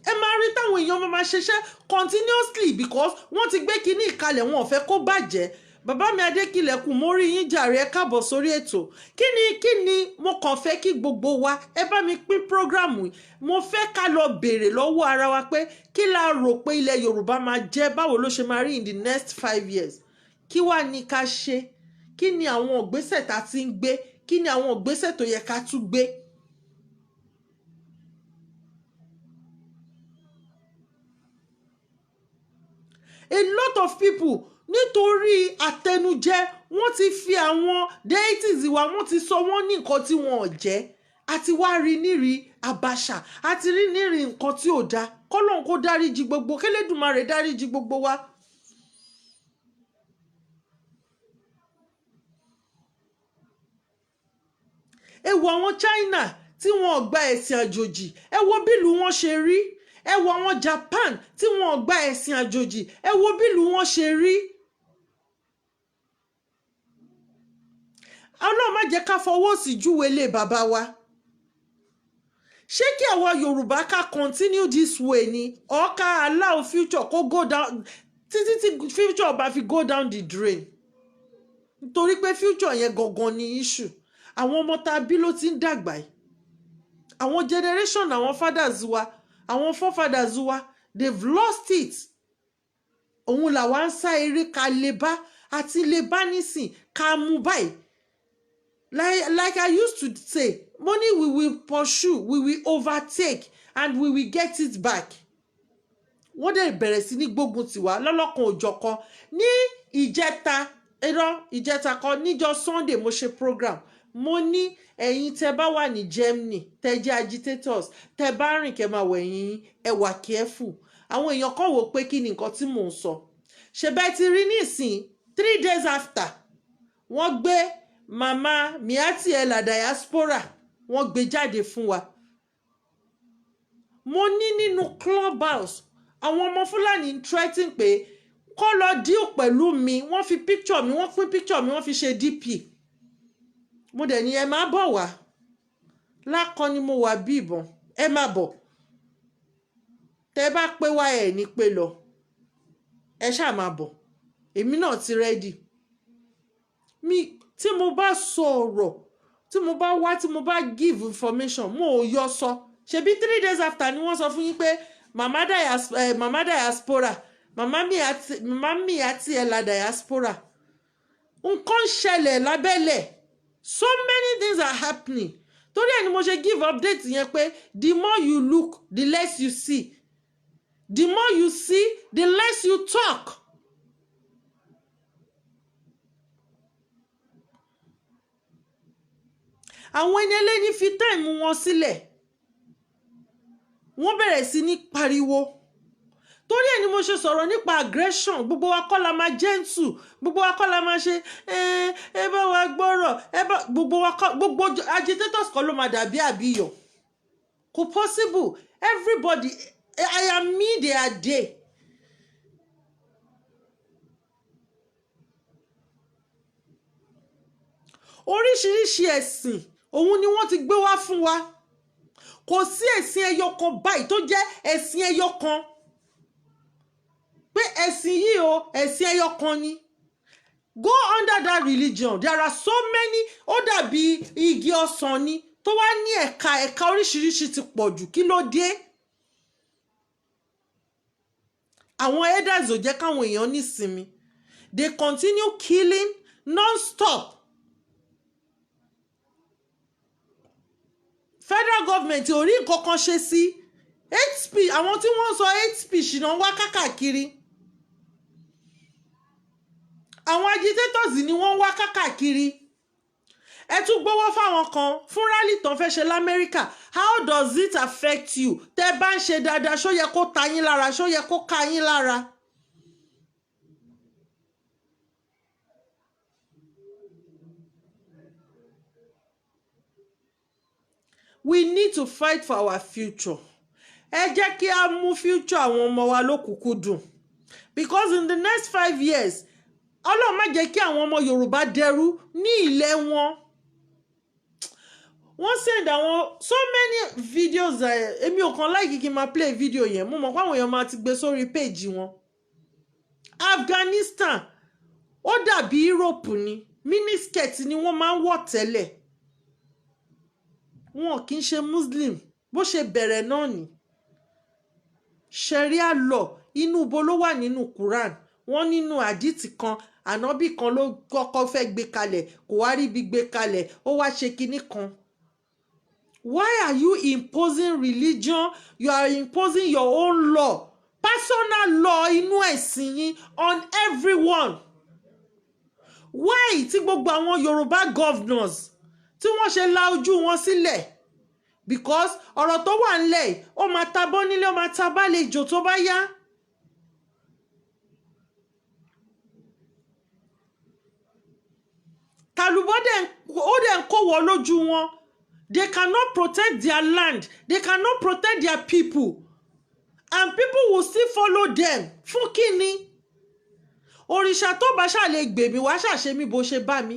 Ẹ máa rí táwọn èèyàn máa máa ṣiṣẹ́ continuously because wọ́n ti gbé kinní ìkalẹ̀, wọn ò fẹ́ kó bàjẹ́. Bàbá mi Adékìlẹ̀kùn, mo rí yín jàre, ẹ káàbọ̀ sórí ètò. Kí ni mo kàn fẹ́ kí gbogbo wa, ẹ bá mi pín program yìí. Mo fẹ́ ká lọ béèrè lọ́wọ́ ara wa pé kí la rò pé ilẹ̀ Yorùbá máa jẹ́? Báwo ló ṣe máa rí in the next 5 years? Kí wàá ní ká ṣe? Kí ni àwọn ìgbésẹ̀ tá a ti ń gbé? Kí ni àwọn ìgbésẹ̀ tó yẹ ká tún gbé? A lot of people, nítorí àtẹnujẹ, wọ́n ti fi àwọn deities wa, wọ́n ti sọ wọ́n ní nǹkan tí wọn ò jẹ́. Àti wá rí nírí àbàṣà, àti rí nírí nǹkan tí ò dáa. Kọ́lọ́n kó dáríjì gbogbo, kélédùmarè dáríjì gbogbo wa. Ẹ wo àwọn China tí wọn ò gba ẹ̀sìn àjòjì, ẹ wo bílùú wọn ṣe rí. Ẹ wo àwọn Japan tí wọn ò gba ẹ̀sìn àjòjì, ẹ wo bílùú wọn ṣe rí. Ọlọ́run má jẹ́ ká fọwọ́ sí júwe lé bàbá wa. Ṣé kí àwa Yorùbá ká continue this way ni, or ká allow future kó go down títí tí future bá fi go down the drain? Nítorí pé future yẹn gangan ni issue. Àwọn ọmọ tá a bí ló ti ń dàgbà yìí. Àwọn generation àwọn fathers wa, àwọn forefathers wa, they've lost it. Òun làwa ń sá eré ká lè bá àti lè bá nísìn ká mú báyìí. Like I used to say, money, we will pursue, we will overtake and we will get it back. Wọ́n dẹ̀ bẹ̀rẹ̀ sí ní gbógun tiwa lọ́lọ́kan òjọ̀kan. Ní ìjẹta, irọ́, ìjẹta kan, níjọ́ Sunday, mo ṣe program. Mo ní ẹ̀yin tẹ́ bá wà ní Germany, tẹ́ jẹ́ agitators, tẹ́ bá rìn, kẹ́ máa wẹ̀ yín, ẹ wà careful. Àwọn èèyàn kan wò pé kí ni nǹkan tí mò ń sọ. Ṣe bẹ́ẹ̀ ti rí nísìn, 3 days after, wọ́n gbé mama Miati Ella diaspora, wọ́n gbé jáde fún wa. Mo ní nínú clubhouse, àwọn ọmọ Fúlàní ń threaten pé kó lọ deal pẹ̀lú mi. Wọ́n fi picture mi, wọ́n pín picture mi, wọ́n fi ṣe DP. Mo dẹ̀ ní ẹ má bọ̀ wá lákọ ni mo wà bí ìbọn, ẹ má bọ̀. Tẹ bá pé wá, ẹ ní pé lọ, ẹ ṣáà máa bọ̀. Èmi náà ti ready mi. Tí mo bá sọ ọ̀rọ̀, tí mo bá wá, tí mo bá give information, mo ò yọ sọ. Ṣebí 3 days after ni wọ́n sọ fún yín pé mama diaspora, mama mi àti Ella diaspora, nǹkan ń ṣẹlẹ̀ lábẹ́lẹ̀. So many things are happening. Torí ẹ̀ ni mo ṣe give update yẹn pé the more you look, the less you see; the more you see, the less you talk. Àwọn ẹni ẹlẹ́ni fi time wọn sílẹ̀. Wọ́n bẹ̀rẹ̀ sí ní pariwo. Torí ẹ̀ ni mo ṣe sọ̀rọ̀ nípa aggression. Gbogbo wa kọ́ la máa gentle, gbogbo wa kọ́ la máa ṣe ẹ ẹ bá wa gbọ́rọ̀ ẹ bá gbogbo wa kọ́. Gbogbo agitators kọ́ ló máa dàbí àbíyọ̀. Kò possible. Everybody, I am me, they are they. Oríṣiríṣi ẹ̀sìn òun ni wọ́n ti gbé wá fún wa. Kò sí ẹ̀sìn ẹyọ kan báyìí tó jẹ́ ẹ̀sìn ẹyọ kan pé ẹ̀sìn yìí o, ẹ̀sìn ẹyọ kan ni. Go under that religion, there are so many. Ó dàbí igi ọsàn ni tó wá ní ẹ̀ka ẹ̀ka oríṣiríṣi ti pọ̀ jù. Kí ló dé? Àwọn elders ò jẹ́ káwọn èèyàn nísinmi. They continue killing non-stop. Federal government ò rí nǹkan kan ṣe sí hate speech. Àwọn tí wọ́n ń sọ hate speech náà wá kákàkiri, àwọn agitators ni wọ́n ń wá kákàkiri. Ẹ tún gbowó fáwọn kan fún rally tán fẹ́ ṣe lamẹ́ríkà. How does it affect you? Tẹ́ bá ń ṣe dáadáa, ṣó yẹ kó ta yín lára? Ṣó yẹ kó ká yín lára? We need to fight for our future. Ẹ jẹ́ kí a mú future àwọn ọmọ wa lókùnkúndùn, because in the next 5 years, Ọlọ́run má jẹ́ kí àwọn ọmọ Yorùbá dẹrú ní ilẹ̀ wọn. Wọ́n send àwọn so many videos. Èmi ò kàn like kí n máa play video yẹn. Mo mọ̀ pé àwọn èèyàn máa ti gbé sórí page wọn. Afghanistan, ó dàbí Europe ni. Miniskirt ni wọ́n máa ń wọ̀ tẹ́lẹ̀. Wọn kì í ṣe Muslim. Bó ṣe bẹ̀rẹ̀ náà ni Sharia law. Inú ibo ló wà nínú Quran? Wọ́n nínú àdìtì kan, ànábì kan ló kọ́kọ́ fẹ́ gbé kalẹ̀, kò wá ríbi gbé kalẹ̀, ó wá ṣe kinní kan. Why are you imposing religion? You are imposing your own law, personal law inú ẹ̀sìn yín on everyone. Why tí gbogbo àwọn Yorùbá governors tí wọ́n ṣe la ojú wọn sílẹ̀? Because ọ̀rọ̀ tó wà ńlẹ̀ yìí, ó máa ta bọ́ nílé, ó máa ta bálejò tó bá yá. Tàlùbọ́ dẹ̀ ó dẹ̀ ń kó wọ lójú wọn. They cannot protect their land, they cannot protect their people, and people will still follow them. Fún kíni? Òrìṣà tó bá ṣàlè gbèmí wá ṣàṣe mí bó ṣe bá mi.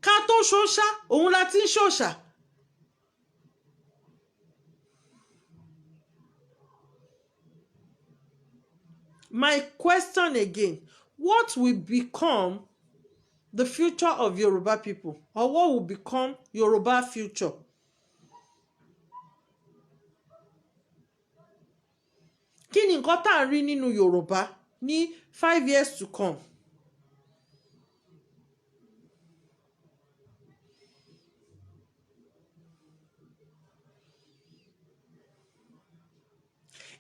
Ká tó ṣòṣà, òun la ti ń ṣòṣà. My question again: what will become the future of Yoruba people, or what will become Yoruba future? Kí ni nǹkan tá à ń rí nínú Yorùbá ní 5 years to come?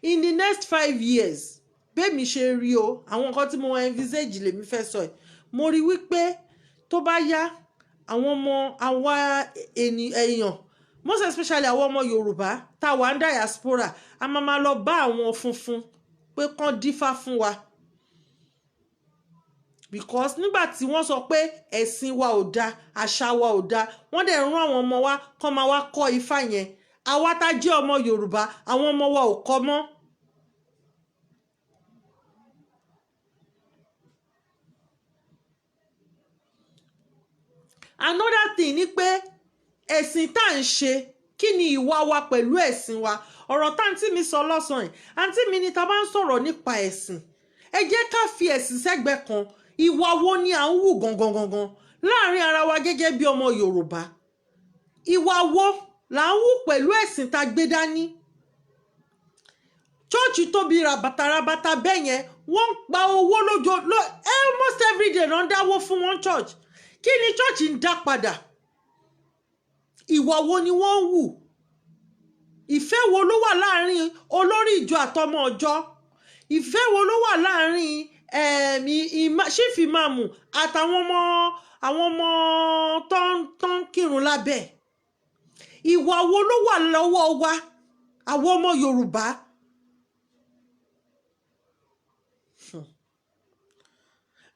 In the next 5 years, bẹ́ẹ̀mi ṣe rí o, àwọn nǹkan tí mo envisage lèmi fẹ́ sọ ẹ̀. Mo rí wípé tó bá yá, àwọn ọmọ àwa èèyàn, most especially àwọn ọmọ Yorùbá tá a wà ní diaspora, a máa ma lọ bá àwọn funfun pé kán dífá fún wa, because nígbà tí wọ́n sọ pé ẹ̀sìn wa ò dáa, àṣà wa ò dáa, wọ́n dẹ̀ rán àwọn ọmọ wa kán máa wá kọ́ ifá yẹn. Àwa tá jẹ́ ọmọ Yorùbá, àwọn ọmọ wa ò kọ́ mọ́. Another thing ni pé ẹ̀sìn tá à ń ṣe, kí ni ìwà wa pẹ̀lú ẹ̀sìn wa? Ọ̀rọ̀ táǹtí mi sọ lọ́sàn-án yìí, àǹtí mi ni ta bá ń sọ̀rọ̀ nípa ẹ̀sìn, ẹ jẹ́ ká fi ẹ̀sìn sẹ́gbẹ̀ẹ́ kan. Ìwà wo ni à ń wù gangan gangan láàrin ara wa gẹ́gẹ́ bí ọmọ Yorùbá? Ìwà wo là ń wù pẹ̀lú ẹ̀sìn tá a gbé dání? Church tóbi rabata rabata bẹ́ẹ̀ yẹn, wọ́n ń pa owó lójó almost every day ló ń dáwó fún wọn church. Kí ni church ń dá padà? Ìwà wo ni wọ́n ń wù? Ìfẹ́ wo ló wà láàrin olórí ìjọ àtọmọ ọjọ́? Ìfẹ́ wo ló wà láàrin chief imam àtàwọn ọmọ, àwọn ọmọ tó ń kírun lábẹ́? Ìwà wo ló wà lọ́wọ́ wa, àwọn ọmọ Yorùbá?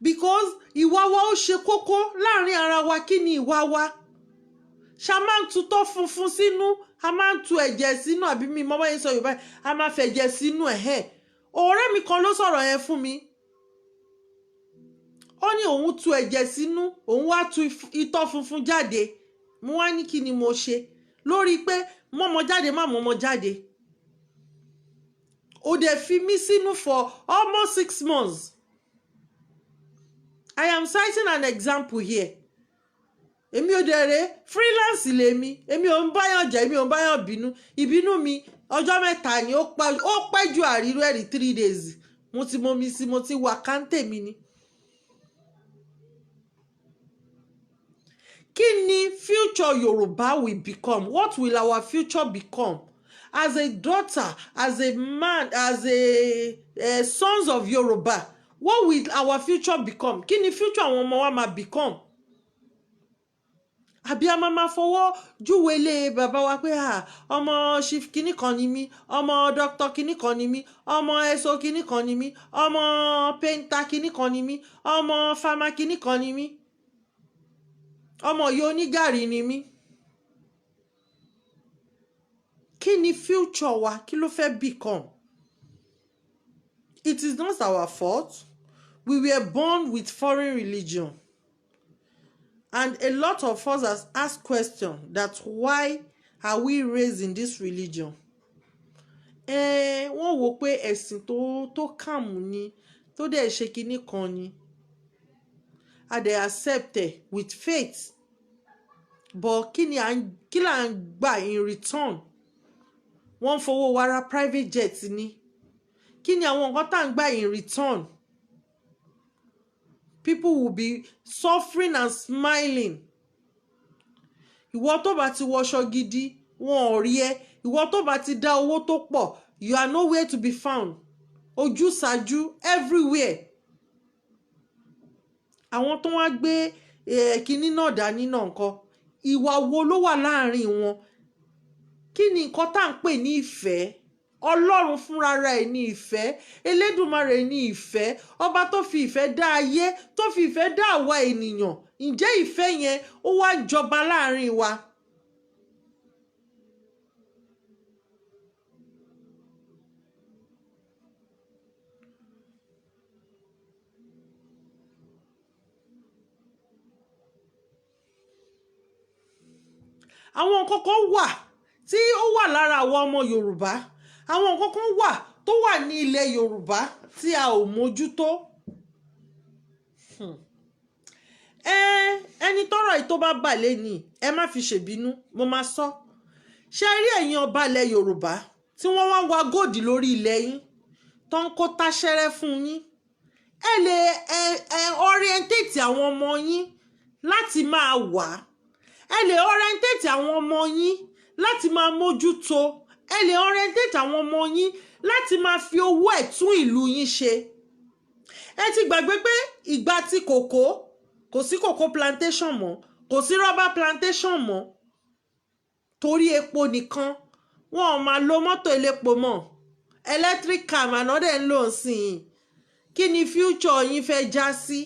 Because ìwà wa, ó ṣe kókó láàrin ara wa. Kí ni ìwà wa? Ṣá máa ń tutọ́ funfun sínú, a máa ń tu ẹ̀jẹ̀ sínú, àbí mi mọ́ báyìí sọ Yorùbá yìí, a máa fẹ̀jẹ̀ sínú ẹ̀ ẹ̀. Ọ̀rẹ́ mi kan ló sọ̀rọ̀ yẹn fún mi. Ó ní òun tu ẹ̀jẹ̀ sínú, òun wá tu itọ́ funfun jáde. Mo wá ní, kí ni mo ṣe lórí pé mọ́mọ jáde, má mọ́mọ jáde? Ó dẹ̀ fi mí sínú for almost 6 months. I am citing an example here. Èmi ò dẹ̀ rè, freelance lèmi. Èmi ò ń báyàn jẹ́, èmi ò ń báyàn bínú. Ìbínú mi, ọjọ́ 3 ni ó pẹ́ ju. Àríró ẹ̀rí 3 days, mo ti mọ mi sí, mo ti wà káńtè mi ni. Kí ni future Yorùbá will become? What will our future become as a daughter, as a man, as a sons of Yorùbá? What will our future become? Kí ni future àwọn ọmọ wa máa become? Àbí a máa ma fọwọ́ júwe ilé bàbá wa pé, ah, ọmọ chief kinní kan ni mí, ọmọ doctor kinní kan ni mí, ọmọ ẹ̀sọ́ kinní kan ni mí, ọmọ painter kinní kan ni mí, ọmọ farmer kinní kan ni mí, ọmọ yìí onígàrí ni mí? Kí ni future wa? Kí ló fẹ́ become? It is not our fault. We were born with foreign religion, and a lot of us has asked question that why are we raised in this religion? Eh, wọ́n wò pé ẹ̀sìn tó kàmù ni, tó dẹ̀ ṣe kinní kan ni, a dẹ̀ accept ẹ̀ with faith. But kí ni à ń, kí là ń gbà in return? Wọ́n ń fowó wa ra private jet ni. Kí ni àwọn nǹkan tá à ń gbà in return? People will be suffering and smiling. Ìwọ tó bá ti wọṣọ gidi, wọn ò rí ẹ. Ìwọ tó bá ti dá owó tó pọ̀, you are nowhere to be found. Ojúsàájú everywhere. Àwọn tó wá gbé kinní náà dání náà ńkọ́? Ìwà wo ló wà láàrin wọn? Kí ni nǹkan tá à ń pè ní ìfẹ́? Ọlọ́run fúnra ẹ̀ ní ìfẹ́. Elédùmarè ní ìfẹ́, ọba tó fi ìfẹ́ dá ayé, tó fi ìfẹ́ dá àwa ènìyàn. Ǹjẹ́ ìfẹ́ yẹn, ó wá jọba láàrin wa? Àwọn nǹkan kan wà tí ó wà lára àwa ọmọ Yorùbá. Àwọn nǹkan kan wà tó wà ní ilẹ̀ Yorùbá tí a ò mójútó. Ẹni tọ́rọ̀ yìí tó bá bà lẹ́ni, ẹ má fi ṣèbínú, mo máa sọ. Ṣe rí ẹ̀yin ọba ilẹ̀ Yorùbá tí wọ́n wá ń wa gold lórí ilẹ̀ yín, tó ń kó táṣẹ́rẹ́ fún yín, ẹ lè ẹ orientate àwọn ọmọ yín láti máa wà. Ẹ lè orientate àwọn ọmọ yín láti máa mójútó. Ẹ lè orientate àwọn ọmọ yín láti máa fi owó ẹ̀ tún ìlú yín ṣe. Ẹ ti gbàgbé pé ìgbà tí kòkó, kò sí kòkó plantation mọ́, kò sí rubber plantation mọ́, torí epo nìkan. Wọn ò máa lo mọ́tò elépo mọ́, electric car màná dẹ̀ ń lò sí i. Kí ni future yín fẹ́ já sí?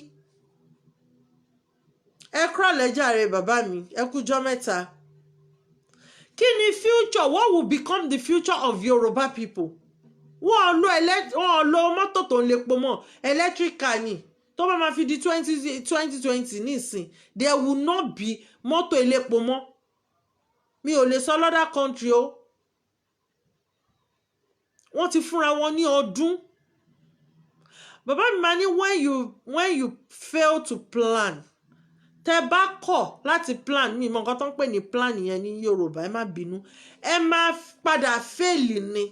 Ẹ kúrọ̀lẹ́ jàre, bàbá mi, ẹ kújọ́ mẹ́ta. Kí ni future? What will become the future of Yoruba people? Wọ́n lo mọ́tò tó ń lepo mọ́, electric car ni. Tó bá máa fi di 2020 nísìn, there will not be mọ́tò elépo mọ́. Mi ò lè sọ lọ́dà country o. Wọ́n ti fúnra wọn ní ọdún. Bàbá mi máa ní when you fail to plan, tẹ bá kọ̀ láti plan, mi mọ nǹkan tó ń pè ní plan yẹn ní Yorùbá, ẹ má bínú, ẹ máa padà fail ni,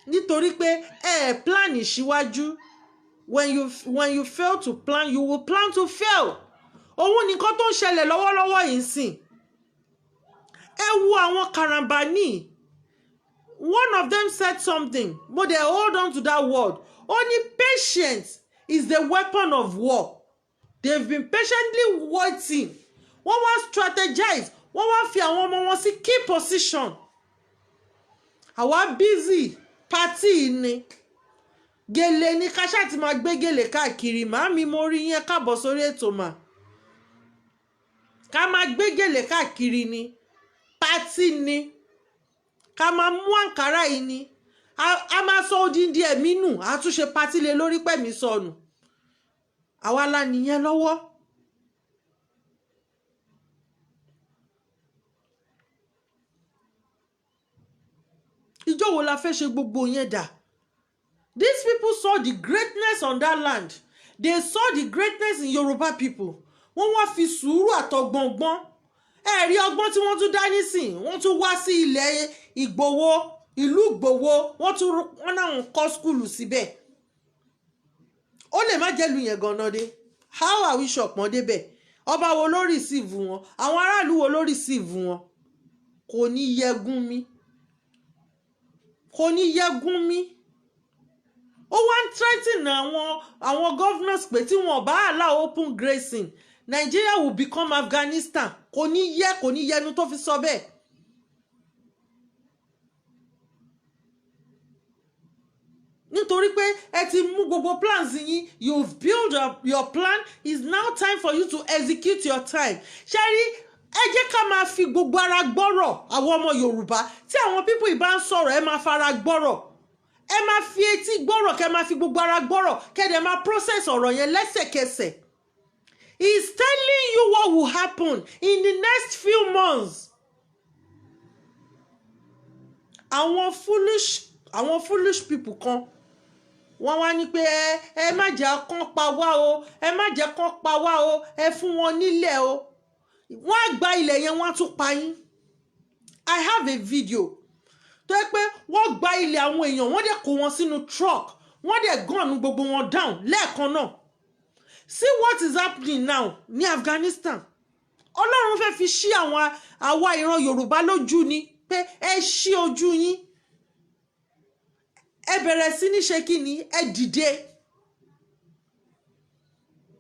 nítorí pé ẹ plan síwájú. When you fail to plan, you will plan to fail. Òun nìkan tó ń ṣẹlẹ̀ lọ́wọ́lọ́wọ́ yìí ń sìn. Ẹ wo àwọn karambani. One of them said something, but they hold on to that word. Ó ní patience is the weapon of war. They've been patiently waiting. Wọ́n wá strategize, wọ́n wá fi àwọn ọmọ wọn sí key position. Àwa busy, party ni, gèlè ní ká ṣáà ti máa gbé gèlè káàkiri. Màámi, mo rí yẹn, káàbọ̀ sórí ètò mà. Ká máa gbé gèlè káàkiri ni, party ni, ká máa mú àǹkárá yìí ni, a máa sọ odindi ẹ̀mí nù, a tún ṣe party lé lórí pẹ̀mí sọnù. Àwa la nìyẹn lọ́wọ́. Ìjọ wo la fẹ́ ṣe gbogbo yẹn dà? These people saw the greatness on that land. They saw the greatness in Yoruba people. Wọ́n wá fi sùúrù àtọgbọ̀ngbọ́n, ẹ rí ọgbọ́n tí wọ́n tún dá nísìn. Wọ́n tún wá sí ilẹ̀ Ìgbòho, ìlú Ìgbòho, wọ́n tún wọ́n náà ń kọ́ school síbẹ̀. Ó lè má jẹ́ lu yẹn gan-an dé. How are we sure pọ́n débẹ̀? Ọba wo ló receive wọn? Àwọn aráàlú wo ló receive wọn? Kò ní yẹgún mi, kò ní yẹgún mi. Ó wá ń threaten àwọn governors pé tí wọn bá allow open grazing, Nigeria will become Afghanistan. Kò ní yẹ, kò ní yẹnu tó fi sọ bẹ́ẹ̀. Nítorí pé ẹ ti mú gbogbo plans yín, you've built up your plan, it's now time for you to execute your time. Ṣé rí, ẹ jẹ́ ká máa fi gbogbo ara gbọ́rọ̀. Àwọn ọmọ Yorùbá, tí àwọn people ìbá ń sọ̀rọ̀, ẹ máa fara gbọ́rọ̀, ẹ máa fi etí gbọ́rọ̀, kẹ́ máa fi gbogbo ara gbọ́rọ̀, kẹ́ dẹ̀ máa process ọ̀rọ̀ yẹn lẹ́sẹ̀kẹsẹ̀. He is telling you what will happen in the next few months. Àwọn foolish people kan, wọ́n wá ní pé ẹ má jẹ́ kán pa wá o, ẹ má jẹ́ kán pa wá o, ẹ fún wọn nílẹ̀ o. Wọ́n á gba ilẹ̀ yẹn, wọ́n á tún pa yín. I have a video tó yẹ pé wọ́n gba ilẹ̀ àwọn èèyàn, wọ́n dẹ̀ kó wọn sínú truck, wọ́n dẹ̀ gun gbogbo wọn down lẹ́ẹ̀kan náà. See what is happening now ní Afghanistan. Ọlọ́run fẹ́ fi ṣí àwọn àwa ìran Yorùbá lójú ni pé ẹ ṣí ojú yín, ẹ bẹ̀rẹ̀ sí ní ṣe kí ni, ẹ dìde.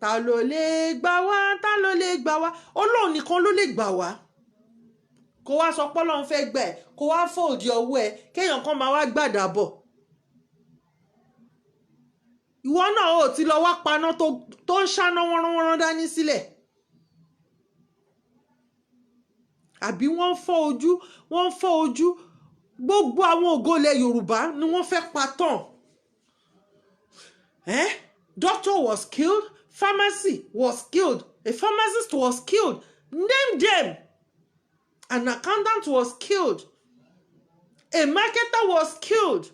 Ta ló lè gbà wá? Ta ló lè gbà wá? Ọlọ́run nìkan ló lè gbà wá. Kó wá sọ pé Ọlọ́run fẹ́ gbà ẹ́, kó wá fold ọwọ́ ẹ, kéèyàn kan máa wá gbàdà bọ̀. Ìwọ náà ò ti lọ wá paná tó ń ṣáná wọ́nrán-wọ́nrán dání sílẹ̀, àbí wọ́n ń fọ́ ojú, wọ́n ń fọ́ ojú. Gbogbo àwọn ògo ilẹ̀ Yorùbá ni wọ́n fẹ́ pa tán. Eh? Doctor was killed, pharmacy was killed, a pharmacist was killed, name them, an accountant was killed, a marketer was killed.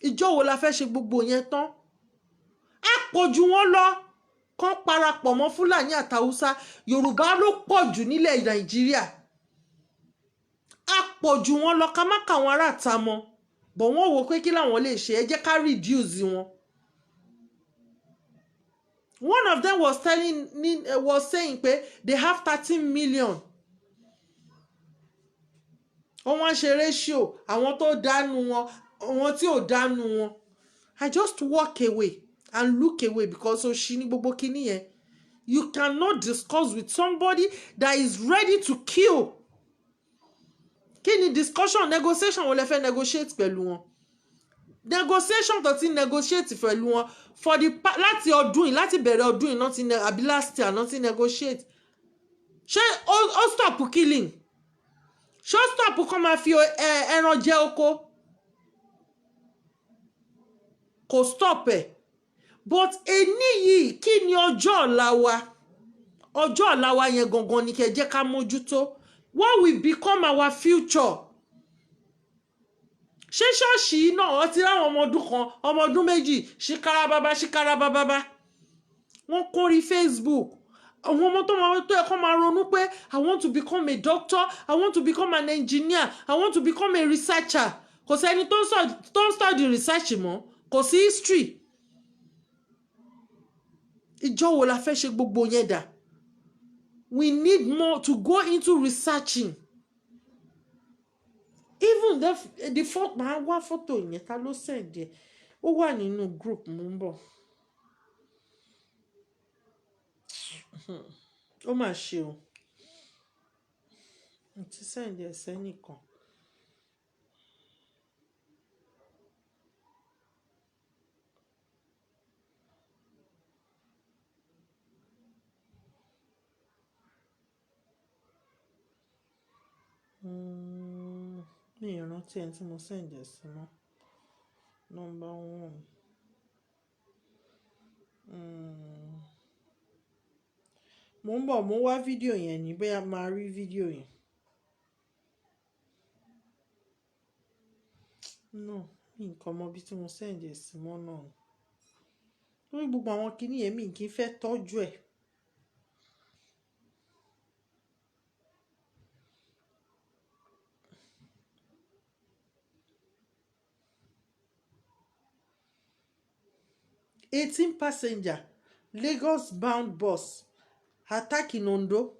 Ìjọ wo la fẹ́ ṣe gbogbo yẹn tán? Á pọ̀ jù wọ́n lọ. Kán parapọ̀ mọ́ Fúlàní àtàwùsá, Yorùbá ló pọ̀ jù nílẹ̀ Nàìjíríà. Á pọ̀ jù wọ́n lọ. Ká má kà wọ́n ará ta mọ́ bọ̀. Wọ́n wò pé kí làwọn lè ṣe, ẹ jẹ́ ká reduce wọn. One of them was saying pé they have 13 million. Wọ́n wá ń ṣe ratio àwọn tó dánú wọn, àwọn tí ò dánú wọn. I just walk away and look away because ó ṣì ní gbogbo kinní yẹn. You cannot discuss with somebody that is ready to kill. Kí ni discussion? Negotiation wo lẹ fẹ́ negotiate pẹ̀lú wọn? Negotiation tó ti negotiate pẹ̀lú wọn for the láti ọdún yìí, láti bẹ̀rẹ̀ ọdún yìí náà ti àbí last year náà ti negotiate. Ṣé ó stop killing? Ṣé ó stop kó máa fi ẹran jẹ oko? Kò stop ẹ̀. But ení yìí, kí ni ọjọ́ ọ̀la wa? Ọjọ́ ọ̀la wa yẹn gangan ni kẹ́ jẹ́ ká mójútó. What will become our future? Ṣé ṣọ́ọ̀ṣì yìí náà, ọtí láwọn ọmọ ọdún 1, ọmọ ọdún 2, ṣíkárá bábá, ṣíkárá bábá, wọ́n kórí Facebook. Àwọn ọmọ tó máa tó yẹ kó máa ronú pé I want to become a doctor, I want to become an engineer, I want to become a researcher. Kò sẹ́ni tó ń study research mọ́, kò sí history. Ìjọ wo la fẹ́ ṣe gbogbo yẹn dà? We need more to go into researching. Even the photo, máa wá fọ́tò yẹn. Ta ló send ẹ̀? Ó wà nínú group. Mú ń bọ̀. Ó mà ṣe o. Mo ti send ẹ̀ sẹ́nìkan. Mi ò rántí ẹni tí mo send ẹ̀ sí mọ́. Number one. Mo ń bọ̀, mo ń wá fídíò yẹn ní, bóyá máa rí fídíò yẹn. No, mi nǹkan mọ bí tí mo send ẹ̀ sí mọ́ náà. Lórí gbogbo àwọn kíní yẹn, mi kì í fẹ́ tọ́jú ẹ̀. 18 passenger Lagos bound bus attack in Ondo.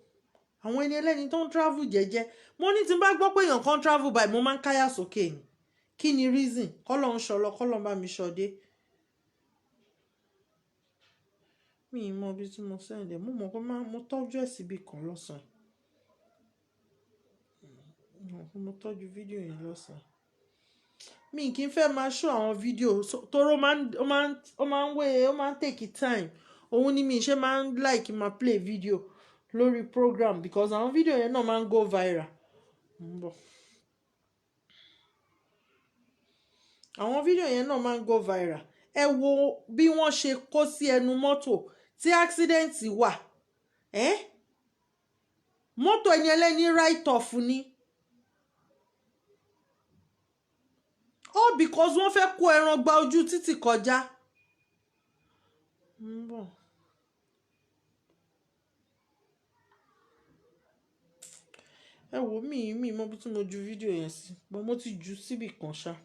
Àwọn ẹni ẹlẹ́ni tó ń travel jẹ́jẹ́. Mo ní tí n bá gbọ́ pé èèyàn kan travel by, mo máa ń káyà sókè ni. Kí ni reason? Kọ́lọ̀ ń ṣọlọ, kọ́lọ̀ ń bá mi ṣọdé. Mi ì mọ ibi tí mo send ẹ̀. Mo mọ̀ pé mo tọ́jú ẹ̀ síbi kan lọ́sàn-án. Mo mọ̀ pé mo tọ́jú fídíò yẹn lọ́sàn-án. Mi kì í fẹ́ máa show àwọn fídíò torí ó máa ń wé, ó máa ń take time. Òun ni mi ṣe máa ń like máa play video lórí program, because àwọn fídíò yẹn náà máa ń go viral. Mo ń bọ̀. Àwọn fídíò yẹn náà máa ń go viral. Ẹ wo bí wọ́n ṣe kó sí ẹnu mọ́tò tí accident wà. Eh? Mọ́tò ẹni ẹlẹ́ni write off ni. All because wọ́n fẹ́ kó ẹran gba ojú títì kọjá. Ń bọ̀. Ẹ wo, mi mọ bí tí mo ju fídíò yẹn sí, but mo ti ju síbì kan ṣá.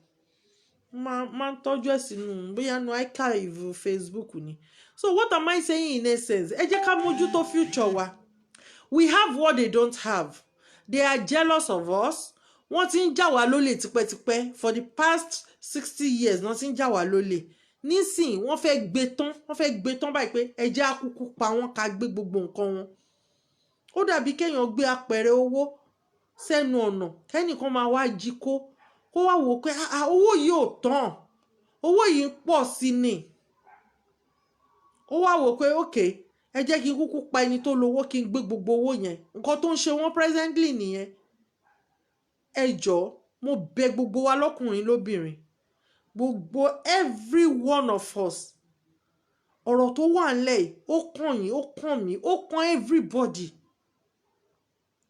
Máa ń tọ́jú ẹ̀ sínú bóyá nu archive Facebook ni. So what am I saying in essence? Ẹ jẹ́ ká mójútó future wa. We have what they don't have. They are jealous of us. Wọ́n ti ń jà wá lólè tipẹ́tipẹ́. For the past 60 years wọ́n ti ń jà wá lólè. Nísìnyí wọ́n fẹ́ gbé tán, wọ́n fẹ́ gbé tán báyìí pé ẹ jẹ́ á kúkú pa wọ́n, ká gbé gbogbo nǹkan wọn. Ó dàbí kéèyàn gbé apẹ̀rẹ̀ owó sẹ́nu ọ̀nà, kẹ́nìkan máa wá jí kó wá wò ó pé, "Ah, owó yìí ò tán, owó yìí ń pọ̀ sí ni." Ó wá wò ó pé, "Okay, ẹ jẹ́ kí n kúkú pa ẹni tó lówó, kí n gbé gbogbo owó yẹn." Nǹkan tó ń ṣe wọ́n presently nìyẹn. Ẹ jọ̀ọ́, mo bẹ̀ gbogbo wa, lọ́kùnrin lóbìnrin, gbogbo every one of us. Ọ̀rọ̀ tó wà ńlẹ̀ yìí, ó kàn yín, ó kàn mí, ó kàn everybody,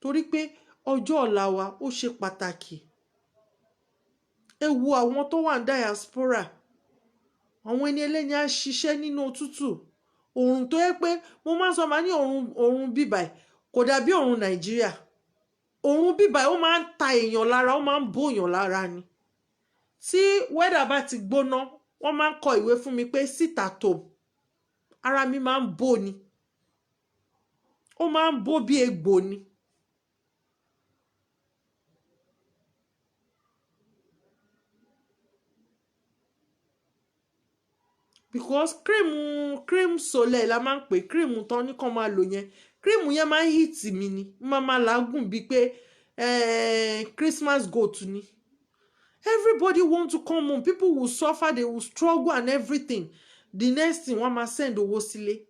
torí pé ọjọ́ ọ̀la wa, ó ṣe pàtàkì. Ẹ wo àwọn tó wà ní diaspora. Àwọn ẹni ẹlẹ́ni á ṣiṣẹ́ nínú òtútù, òòrùn tó yẹ pé mo máa ń sọ, máa ní òòrùn bíbàì kò dàbí òòrùn Nàìjíríà. Òòrùn bíbàì, ó máa ń ta èèyàn lára, ó máa ń bó èèyàn lára ni. Tí weather bá ti gbóná, wọ́n máa ń kọ ìwé fún mi pé sit at home. Ara mi máa ń bó ni, ó máa ń bó bí egbò ni. Because cream soleil la máa ń pè cream tán ní kàn máa lò yẹn. Cream yẹn máa ń hit mi ni, máa làágùn bíi pé Christmas goat ni. Everybody want to come home. People will suffer, they will struggle and everything. The next thing, wọ́n máa send owó sílé,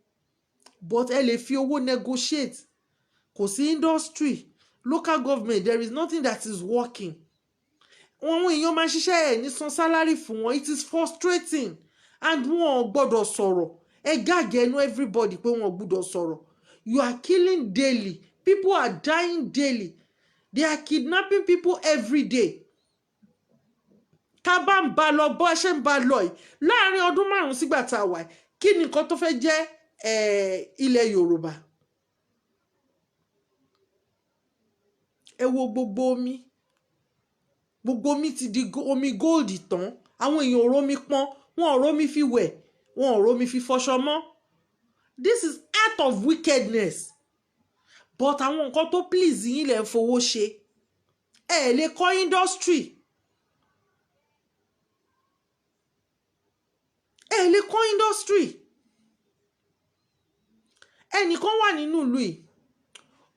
but ẹ lè fi owó negotiate. Kò sí industry, local government, there is nothing that is working. Àwọn èèyàn máa ṣiṣẹ́, ẹ̀ ní san salary fún wọn. It is frustrating and wọn ò gbọ́dọ̀ sọ̀rọ̀. Ẹ gàgẹ́ ẹnu everybody pé wọn ò gbọ́dọ̀ sọ̀rọ̀. You are killing daily. People are dying daily. They are kidnapping people every day. Tá bá ń ba lọ bó ṣe ń ba lọ yìí, láàrin ọdún 5 sígbà tá a wà yìí, kí ni nǹkan tó fẹ́ jẹ́ ilẹ̀ Yorùbá? Ẹ wo gbogbo omi, gbogbo omi ti di omi gold tán. Àwọn èèyàn ò rómi pọ́n, wọn ò rómi fi wẹ̀, wọn ò rómi fi fọṣọ mọ́. This is act of wickedness, but àwọn nǹkan tó please yín lẹ̀ ń fowó ṣe. Ẹ lè kọ́ industry, ẹ lè kọ́ industry. Ẹnìkan wà nínú ìlú yìí.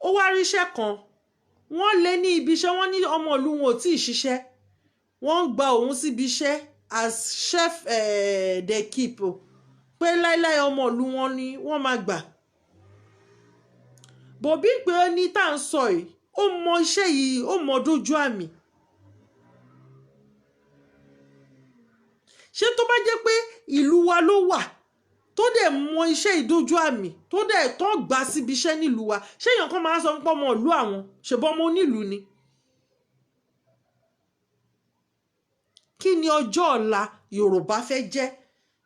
Ó wá ríṣẹ́ kan, wọ́n lé ní ibi iṣẹ́, wọ́n ní ọmọ ìlú wọn ò tí ì ṣiṣẹ́. Wọ́n ń gba òun síbi iṣẹ́ as chef d'équipe, pé láíláí, ọmọ ìlú wọn ni wọ́n máa gbà. Bòbí pé ó ní tá à ń sọ yìí, ó mọ iṣẹ́ yìí, ó mọ dójú àmì. Ṣé tó bá jẹ́ pé ìlú wa ló wà, tó dẹ̀ mọ iṣẹ́ ìdójú àmì, tó dẹ̀ tó gbà síbi iṣẹ́ nílùú wa, ṣé èèyàn kan máa sọ pé ọmọ ìlú àwọn, ṣèbọn ọmọ onílùú ni? Kí ni ọjọ́ ọ̀la Yorùbá fẹ́ jẹ́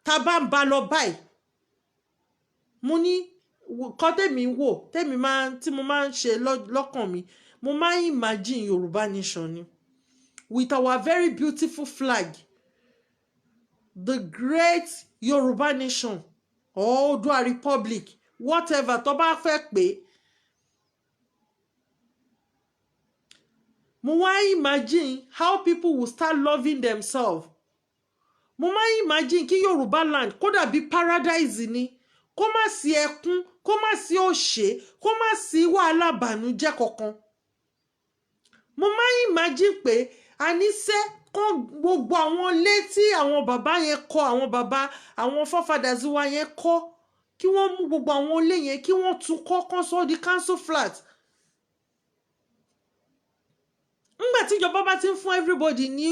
tá a bá ń ba lọ báyìí? Mo ní kọ́ tèmi wò, tèmi máa tí mo máa ń ṣe lọ́kàn mi, mo máa ń imagine Yorùbá nation ni, with our very beautiful flag, the great Yorùbá nation or Oòduà Republic, whatever tó bá fẹ́ pè é. Mo wá imagine how people will start loving themselves. Mo máa imagine kí Yorùbá land kó dàbí paradise ni, kó má sí ẹkún, kó má sí òṣè, kó má sí wàhálà, bànújẹ́ kankan. Mo máa imagine pé àníṣe kán gbogbo àwọn ilé tí àwọn bàbá yẹn kọ́, àwọn bàbá, àwọn forefathers wa yẹn kọ́, kí wọ́n mú gbogbo àwọn ilé yẹn, kí wọ́n tún kọ́, kán sọ di council flat. Ńgbà tíjọba bá ti ń fún everybody ní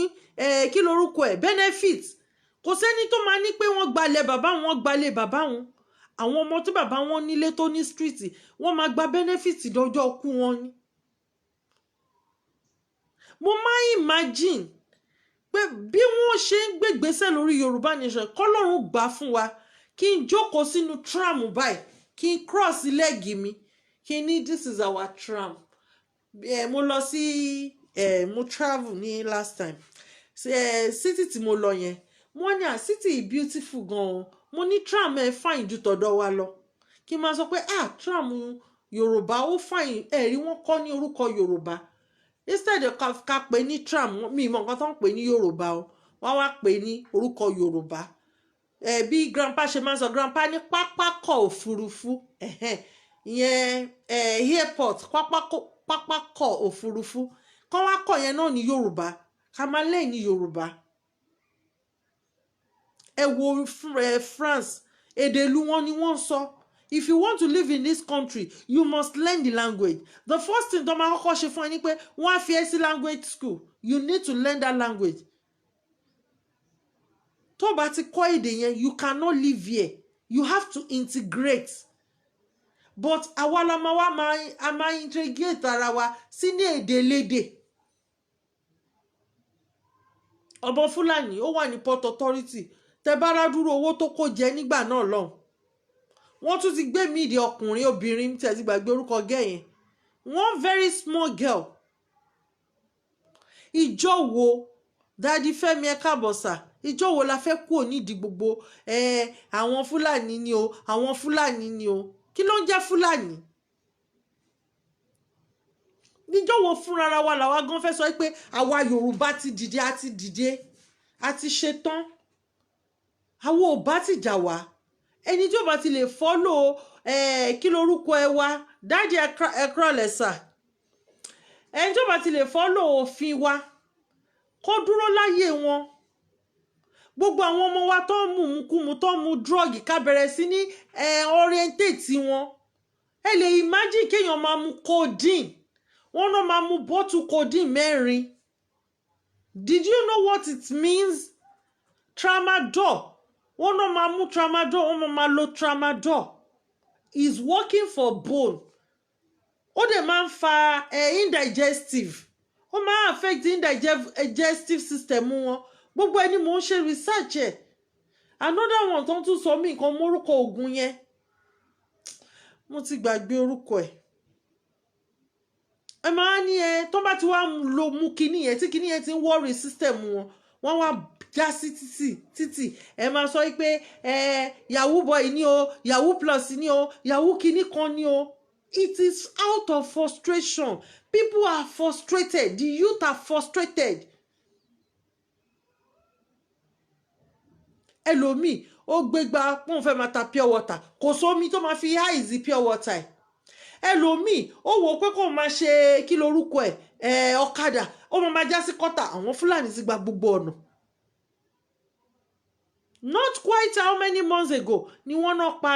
kí lorúkọ ẹ̀, benefit, kò sẹ́ni tó máa ní pé wọ́n gbalẹ̀ bàbá wọn, gbalẹ̀ bàbá wọn. Àwọn ọmọ tí bàbá wọn nílé tó ní street, wọ́n máa gba benefit dọjọ́ kú wọn ni. Mo máa imagine pé bí wọ́n ṣe ń gbégbèsè lórí Yorùbá nation, kọ́lọ́run gbà fún wa, kí n jókòó sínú tram báyìí, kí n cross leg mi, kí n ní, "This is our tram." Mo lọ sí mo travel ní last time, city tí mo lọ yẹn, wọ́n ní, "À, city yìí beautiful gan-an." Mo ní, "Tram ẹ fine ju tọ̀dọ̀ wa lọ." Kí n máa sọ pé, "Ah, tram Yorùbá ó fine." Ẹ rí wọ́n kọ́ ní orúkọ Yorùbá instead ká pè ní tram. Mi mọ nǹkan tó ń pè ní Yorùbá o, wọ́n wá pè ní orúkọ Yorùbá. Ẹ bí grandpa ṣe máa ń sọ, grandpa ní pápákọ̀ òfurufú, ìyẹn airport, pápákọ̀ òfurufú, kọ́ wá kọ̀ yẹn náà ní Yorùbá, ká máa lẹ́yìn ní Yorùbá. Ẹ wo France, èdè ìlú wọn ni wọ́n ń sọ. If you want to live in this country, you must learn the language. The first thing tó máa kọ́kọ́ ṣe fún ẹ ni pé wọ́n á fi ẹ́ sí language school. You need to learn that language. Tó bá ti kọ́ èdè yẹn, you cannot live here. You have to integrate. But àwa la máa wá máa a máa integrate ara wa sí ní èdè lédè. Ọmọ Fúlàní ó wà ní Port Authority, tẹ bá rádúró owó tó kó jẹ nígbà náà lọ́hùn. Wọ́n tún ti gbé míìdì ọkùnrin, obìnrin tí ẹ ti gbàgbé orúkọ gẹ́ yẹn, one very small girl. Ìjọ wo, Daddy Fẹ́mi, ẹ káàbọ̀ sà, ìjọ wo la fẹ́ kúrò nídìí gbogbo ẹ, àwọn Fúlàní ni o, àwọn Fúlàní ni o? Kí ló ń jẹ́ Fúlàní? Níjọ́ wo fúnra wa làwa gan fẹ́ sọ pé àwa Yorùbá ti dìde, a ti dìde, a ti ṣetán, àwọn ò bá ti jà wá? Ẹni tí ó bá ti lè follow, kí lorúkọ ẹ wá, Daddy, ẹ kúrọ̀lẹ́ sà. Ẹni tí ó bá ti lè follow òfin wa, kó dúró láyé wọn. Gbogbo àwọn ọmọ wa tó ń mú mukúmu, tó ń mu drug, ká bẹ̀rẹ̀ sí ní orientate wọn. Ẹ lè imagine kéèyàn máa mu codeine, wọ́n náà máa mu bottle codeine mẹ́rin. Did you know what it means? Tramadol, wọ́n náà máa mú tramadol, wọ́n máa lo tramadol, is working for bone. Ó dẹ̀ máa ń fa indigestive, ó máa ń affect indigestive system wọn. Gbogbo ẹni mò ń ṣe research ẹ̀. Another one tó ń tún sọ mí nǹkan mórúkọ oògùn yẹn, mo ti gbàgbé orúkọ ẹ̀. Ẹ máa ní ẹ tó bá ti wá lo mú kinní yẹn, tí kinní yẹn ti ń worry system wọn, wọ́n wá já sí títì títì. Ẹ máa sọ pé ẹ yahoo boy ni o, yahoo plus ni o, yahoo kinní kan ni o. It is out of frustration. People are frustrated, the youth are frustrated. Ẹlòmíì ó gbégbá pọ́n fẹ́ máa ta pure water, kò sómi tó máa fi ice pure water ẹ̀. Ẹlòmíì ó wò ó pé kó máa ṣe, kí lorúkọ ẹ̀ ẹ̀, ọ̀kadà, ó máa já sí kọ́tà. Àwọn Fúlàní ti gba gbogbo ọ̀nà. Not quite how many months ago ni wọ́n náà pa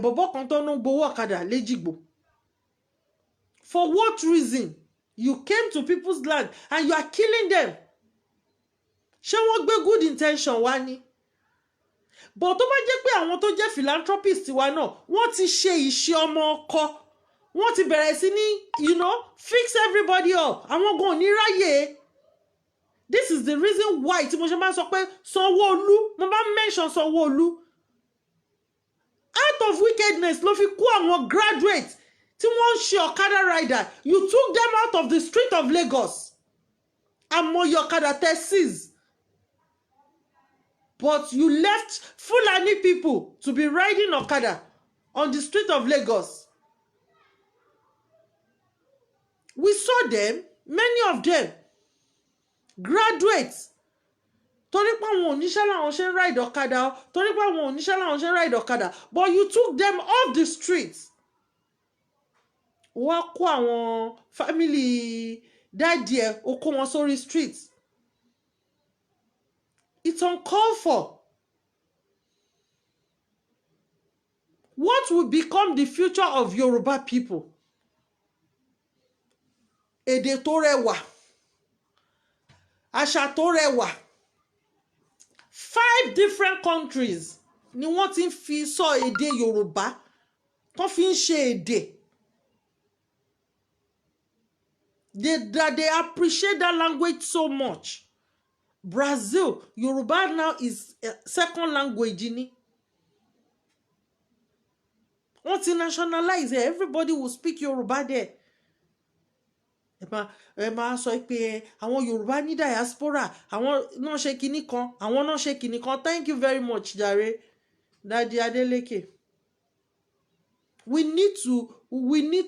bọ̀bọ̀ kan tó ń gbowó ọ̀kadà l'Éjìgbò. For what reason? You came to people's land and you are killing them. Ṣé wọ́n gbé good intention wá ní? But tó bá jẹ́ pé àwọn tó jẹ́ philanthropist wa náà, wọ́n ti ṣe ìṣe ọmọ ọkọ, wọ́n ti bẹ̀rẹ̀ sí ní fix everybody up, àwọn gan ò ní ráyè. This is the reason why tí mo ṣe máa ń sọ pé Sanwó-Olú, mo máa ń mention Sanwó-Olú. Out of wickedness ló fi kó àwọn graduates tí wọ́n ń ṣe ọ̀kadà rider. You took them out of the street of Lagos. Àmọye ọ̀kadà tẹ́ seize, but you left Fulani people to be riding okada on the street of Lagos. We saw them, many of them, graduates. Torí pé àwọn oníṣẹ́ làwọn ṣe ń ride ọ̀kadà o, torí pé àwọn oníṣẹ́ làwọn ṣe ń ride ọ̀kadà, but you took them off the street. Wọ́n kó àwọn family daddy ẹ̀, o kó wọn sórí street. It's uncalled for. What will become the future of Yoruba people? Èdè tó rẹwà, àṣà tó rẹwà. Five different countries ni wọ́n ti ń fi sọ èdè Yorùbá tó fi ń ṣe èdè. That they appreciate that language so much. Brazil, Yoruba now is second language ni. Wọ́n ti nationalize it. Everybody will speak Yoruba there. Ẹ máa sọ pé àwọn Yorùbá ní diaspora, àwọn náà ṣe kinní kan, àwọn náà ṣe kinní kan. Thank you very much jàre, Daddy Adeleke. We need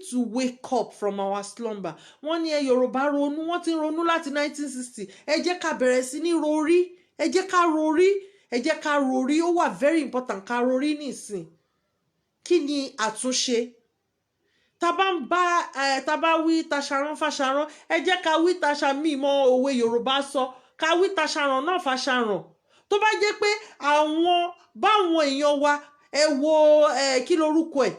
to wake up from our slumber. Wọ́n ní ẹ Yorùbá ronú, wọ́n ti ń ronú láti 1960. Ẹ jẹ́ ká bẹ̀rẹ̀ sí ní rorí, ẹ jẹ́ ká rorí, ẹ jẹ́ ká rorí. Ó wà very important ká rorí nísìn. Kí ni àtúnṣe? Tá bá ń bá ẹ, tá bá wí taṣaran fàṣàrán, ẹ jẹ́ ká wí taṣà míì mọ́ òwe Yorùbá sọ, ká wí taṣaran náà fàṣàràn. Tó bá jẹ́ pé àwọn báwọn èèyàn wa, ẹ wo ẹ, kí lorúkọ ẹ̀,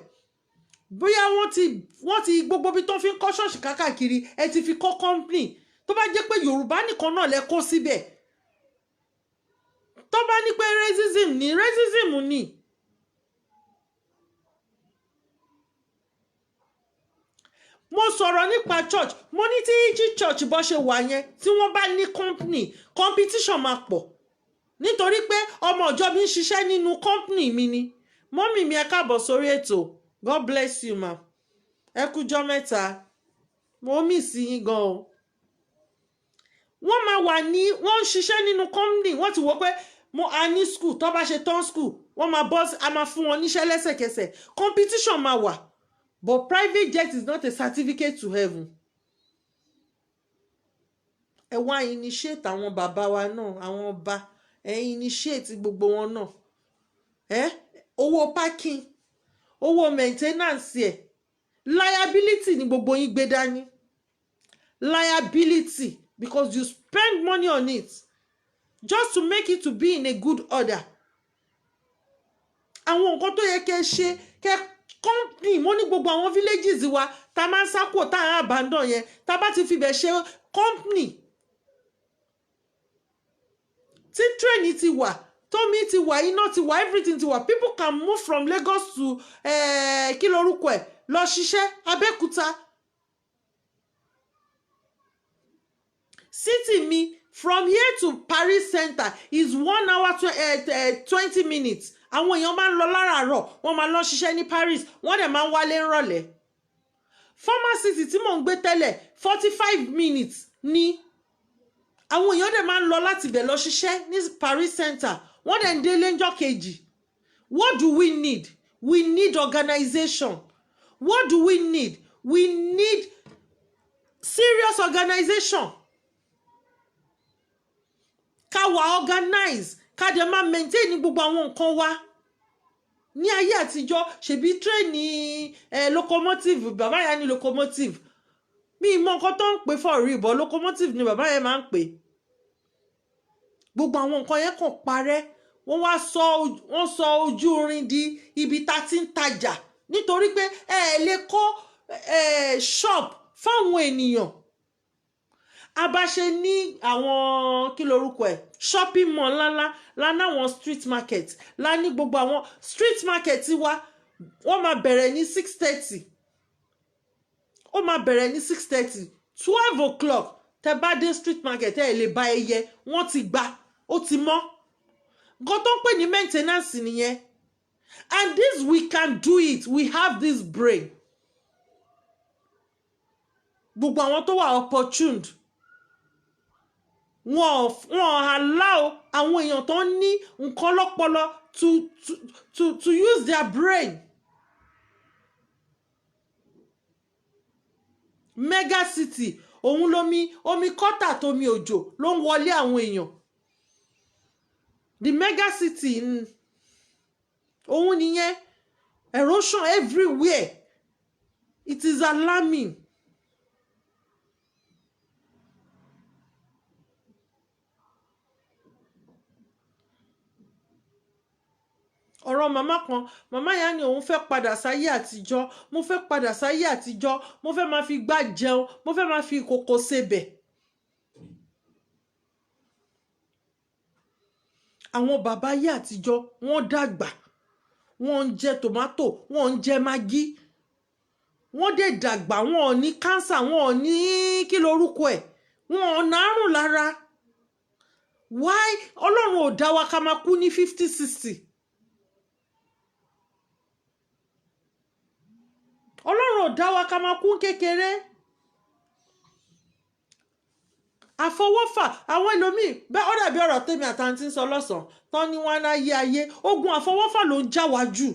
bóyá wọ́n ti gbogbo bí tó fi ń kọ́ ṣọ́ọ̀ṣì kákàkiri, ẹ ti fi kọ́ company. Tó bá jẹ́ pé Yorùbá nìkan náà lẹ kó síbẹ̀, tó bá ní pé racism ní, racism ní. Mo sọ̀rọ̀ nípa church. Mo ní tí each church bó ṣe wà yẹn, tí wọ́n bá ní company, competition máa pọ̀, nítorí pé ọmọ ìjọ mi ń ṣiṣẹ́ nínú company mi ni. Mummy mi, ẹ káàbọ̀ sórí ètò. God bless you, ma. Ẹ kújọ́ mẹ́ta, mo miss yín gan o. Wọ́n máa wà ní, wọ́n ń ṣiṣẹ́ nínú company. Wọ́n ti wò pé mo a ní school, tó bá ṣe tán school, wọ́n máa bọ́, a máa fún wọn níṣẹ́ lẹ́sẹ̀kẹsẹ̀. Competition máa wà, but private jet is not a certificate to heaven. Ẹ wá initiate àwọn bàbá wa náà, àwọn ọba, ẹ initiate gbogbo wọn náà. Ẹ owó parking, owó maintenance ẹ, liability ni gbogbo yín gbé dání. Liability, because you spend money on it just to make it to be in a good order. Àwọn nǹkan tó yẹ kẹ́ ṣe, kẹ́ company, mo ní gbogbo àwọn villages wa tá a máa ń sá kúrò, tá a abandon yẹn, tá a bá ti fi bẹ̀ ṣe company, tí train ti wà, tómi ti wà, iná ti wà, everything ti wà, people can move from Lagos to kí lorúkọ ẹ̀, lọ ṣiṣẹ́ Abẹ́òkúta. City mi, from here to Paris Center is 1 hour 20 minutes. Àwọn èèyàn máa ń lọ láràárọ̀, wọ́n máa lọ ṣiṣẹ́ ní Paris, wọ́n dẹ̀ máa ń wálé ńrọ̀lẹ́. Former city tí mò ń gbé tẹ́lẹ̀, 45 minutes ní. Àwọn èèyàn dẹ̀ máa ń lọ láti ibẹ̀ lọ ṣiṣẹ́ ní Paris Center, wọ́n dẹ̀ ń délé ńjọ́ kejì. What do we need? We need organization. What do we need? We need serious organization. Ká wà organize, ká dẹ̀ máa maintain gbogbo àwọn nǹkan wa. Ní ayé àtijọ́, ṣèbí train locomotive, bàbá yẹn ní locomotive. Mi mọ nǹkan tó ń pè for real, but locomotive ni bàbá yẹn máa ń pè. Gbogbo àwọn nǹkan yẹn kàn parẹ́. Wọ́n wá sọ, wọ́n sọ ojú irin di ibi tá a ti ń tajà, nítorí pé ẹ lè kọ́ shop fáwọn ènìyàn. Abáṣe ní àwọn, kí lorúkọ ẹ̀, shopping mall ńláńlá la ní, àwọn street market la ní. Gbogbo àwọn street market wa, wọ́n máa bẹ̀rẹ̀ ní 6:30, ó máa bẹ̀rẹ̀ ní 6:30, 12 o'clock, tẹ bá dé street market, ẹ lè bá ẹyẹ, wọ́n ti gbà, ó ti mọ́. Nǹkan tó ń pè ní maintenance nìyẹn. And this, we can do it. We have this brain. Gbogbo àwọn tó wà opportuned, wọn allow àwọn èèyàn tó ń ní nǹkan lọ́pọlọ to use their brain. Mega city, òun lomi, omi kọ́tà tómi òjò ló ń wọlé àwọn èèyàn. The mega city, òun nìyẹn. Erosion everywhere. It is alarming. Ọ̀rọ̀ màmá kan, màmá yẹn ní òun fẹ́ padà sáyé àtijọ́. Mo fẹ́ padà sáyé àtijọ́, mo fẹ́ máa fi gbá jẹun, mo fẹ́ máa fi ìkòkò sebẹ̀. Àwọn bàbá ayé àtijọ́, wọ́n dàgbà, wọ́n ń jẹ tòmátò, wọ́n ń jẹ Maggi, wọ́n dẹ̀ dàgbà, wọ́n ò ní cancer, wọ́n ò ní, kí lorúkọ ẹ̀, wọ́n ò nárùn lára. Why? Ọlọ́run ò dá wa ká máa kú ní 50, 60. Ọlọ́run ò dá wa ká máa kú kékeré. Àfọwọ́fà àwọn ẹlòmíì bẹ́ẹ̀, ó dàbí ọ̀rọ̀ tèmi àtàntí ń sọ lọ́sàn-án tán ní wọn á yé ayé. Ogun àfọwọ́fà ló ń já wa jù.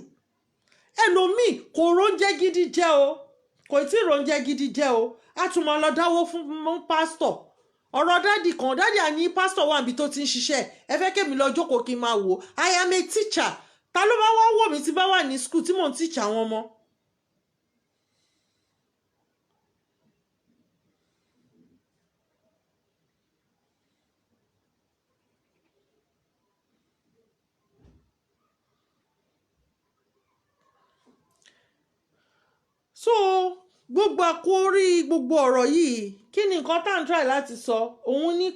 Ẹlòmíì kò róúnjẹ gidi jẹ o, kò tí ì róúnjẹ gidi jẹ o, á tún máa lọ dáwó fún pásítọ̀. Ọ̀rọ̀ daddy kan, daddy àní pásítọ̀ wà níbi tó ti ń ṣiṣẹ́. Ẹ fẹ́ kémi lọ jókòó kí n máa wò? I am a teacher. Ta ló bá wá wò mí tí bá wà ní school tí mò ń teach àwọn ọmọ? So gbogbo àkórí gbogbo ọ̀rọ̀ yìí, kí ni nǹkan tá à ń try láti sọ? Òun ni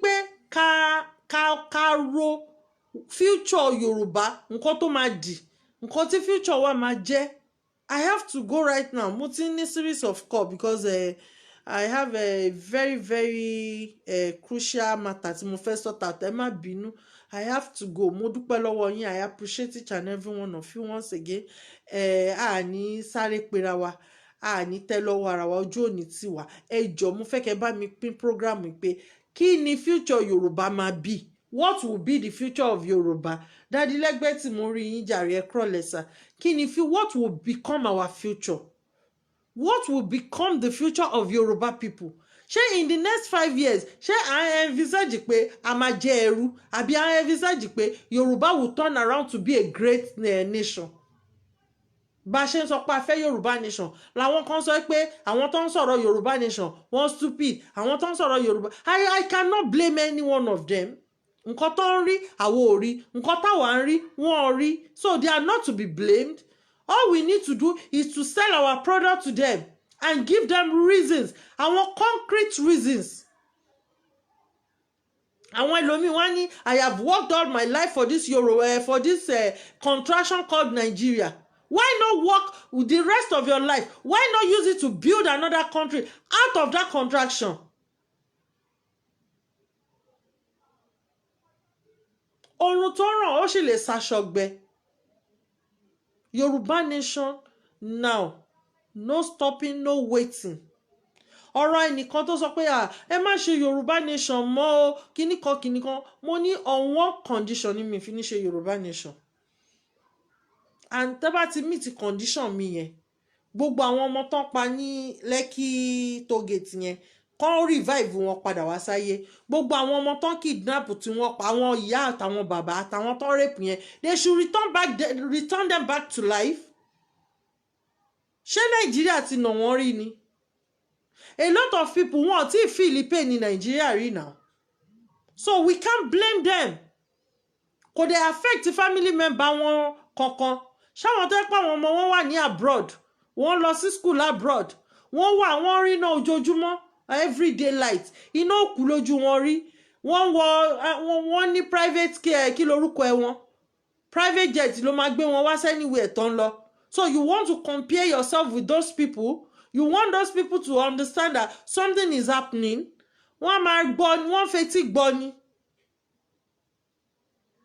pé ká ro future Yorùbá, nǹkan tó máa dì, nǹkan tí future wa máa jẹ́. I have to go right now. Mo ti ní series of call because I have a very very crucial matter tí mo fẹ́ sort out. Ẹ má bínú, I have to go. Mo dúpẹ́ lọ́wọ́ yín. I appreciate each and every one of you once again. A ní sáré pera wa, a ní tẹ́ lọ́wọ́ ara wa, ojú òní tì wá. Ẹ jọ̀ọ́, mo fẹ́ kẹ́ bá mi pín program pé kí ni future Yorùbá máa bí? What will be the future of Yorùbá? Daddy lẹ́gbẹ́ tí mo rí yín jàre, ẹ kúrọ̀lẹ́ sà. Kí ni what will become our future? What will become the future of Yoruba people? Ṣé in the next 5 years, ṣé à ń envisage pé a máa jẹ́ ẹrú, àbí à ń envisage pé Yorùbá will turn around to be a great nation? Bá a ṣe ń sọ pé a fẹ́ Yorùbá nation, làwọn kan sọ pé àwọn tó ń sọ̀rọ̀ Yorùbá nation, wọ́n stupid. Àwọn tó ń sọ̀rọ̀ Yorùbá, I cannot blame any one of them. Nǹkan tó ń rí, àwọn ò rí. Nǹkan táwa ń rí, wọ́n ò rí. So they are not to be blamed. All we need to do is to sell our product to them and give them reasons, àwọn concrete reasons. Àwọn ẹlòmíín wá ní, "I have worked all my life for this Euro, for this contraction called Nigeria." Why not work with the rest of your life? Why not use it to build another country out of that contraction? Oorun tó ràn, ó sì lè ṣaṣọ gbẹ. Yorùbá nation now, no stopping, no waiting. Ọ̀rọ̀ ẹnìkan tó sọ pé, "À, ẹ má ṣe Yorùbá nation mọ́ o," kíní kan kíní kan, mo ní on one condition ni mi fi ní ṣe Yorùbá nation, and tẹ́ bá ti meet condition mi yẹn, gbogbo àwọn ọmọ tán pa ní Lekki toll gate yẹn. Kán revive wọn padà wá sáyé. Gbogbo àwọn ọmọ tán kidnap, tí wọ́n pa àwọn ìyá àtàwọn bàbá àtàwọn tán rape yẹn, they should return them back to life. Ṣé Nàìjíríà ti nà wọ́n rí ni? A lot of people, wọn ò tí ì feel pain ní Nàìjíríà rí now, so we can't blame them. Kò dé affect family member wọn kankan. Ṣáwọn tó yẹ pé àwọn ọmọ wọn wà ní abroad, wọ́n lọ sí school abroad, wọ́n wà, wọ́n rí iná ojoojúmọ́, everyday light, iná òkú lójú wọn rí. Wọ́n wọ, wọ́n ní private care, kí lorúkọ ẹ wọn, private jet ló máa gbé wọn wá anywhere tó ń lọ. So you want to compare yourself with those people? You want those people to understand that something is happening? Wọ́n máa gbọ́, wọ́n fetí gbọ́ ni.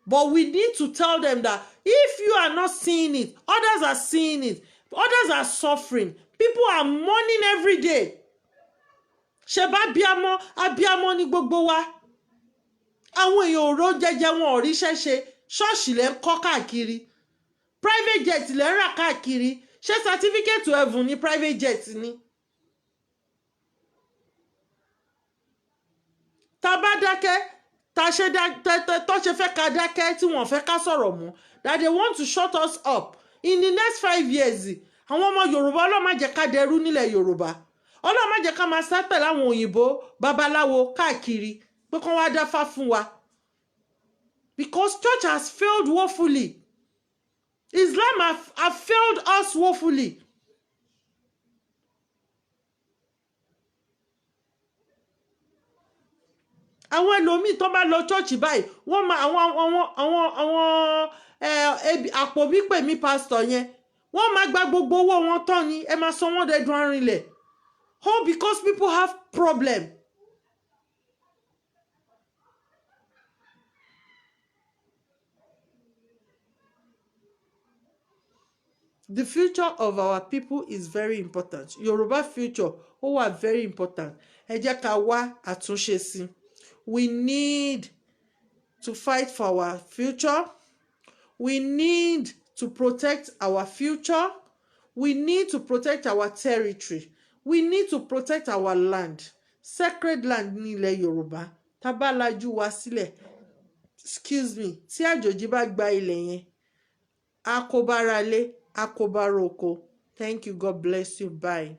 But we need to tell them that if you are not seeing it, others are seeing it. Others are suffering. People are mourning every day. Ṣe bá bíamọ, abíamọ ní gbogbo wa. Àwọn èèyàn ò ró jẹjẹ, wọn ò ríṣẹ́ ṣe. Ṣọ́ọ̀ṣì lẹ́ ń kọ́ káàkiri, private jet lẹ́ ń rà káàkiri. Ṣé certificate to heaven ní private jet ni? Tá a bá dákẹ́, tá a ṣe tó ṣe fẹ́ ká dákẹ́, tí wọ́n fẹ́ ká sọ̀rọ̀ mọ́, that they want to shut us up in the next 5 years. Àwọn ọmọ Yorùbá, Ọlọ́run má jẹ́ ká dẹrú nílẹ̀ Yorùbá. Ọlọ́run má jẹ́ ká máa sá pẹ̀lú àwọn òyìnbó babaláwo káàkiri pé kán wá dáfá fún wa, because church has failed woefully. Islam have failed us woefully. Àwọn ẹlòmíì tó bá lọ church báyìí, wọ́n máa àwọn àpò mi pè mí pásítọ̀ yẹn, wọ́n máa gba gbogbo owó wọn tán ni. Ẹ máa sọ wọ́n dẹdun arinlẹ̀, all because people have problem. The future of our people is very important. Yorùbá future, ó wà very important. Ẹ jẹ́ ká wá àtúnṣe sí. We need to fight for our future. We need to protect our future. We need to protect our territory. We need to protect our land, sacred land ní ilẹ̀ Yorùbá. Tá bá lajú wa sílẹ̀, excuse me, tí àjòjì bá gba ilẹ̀ yẹn, a kó bára lé, a kó bára oko. Thank you. God bless you. Bye.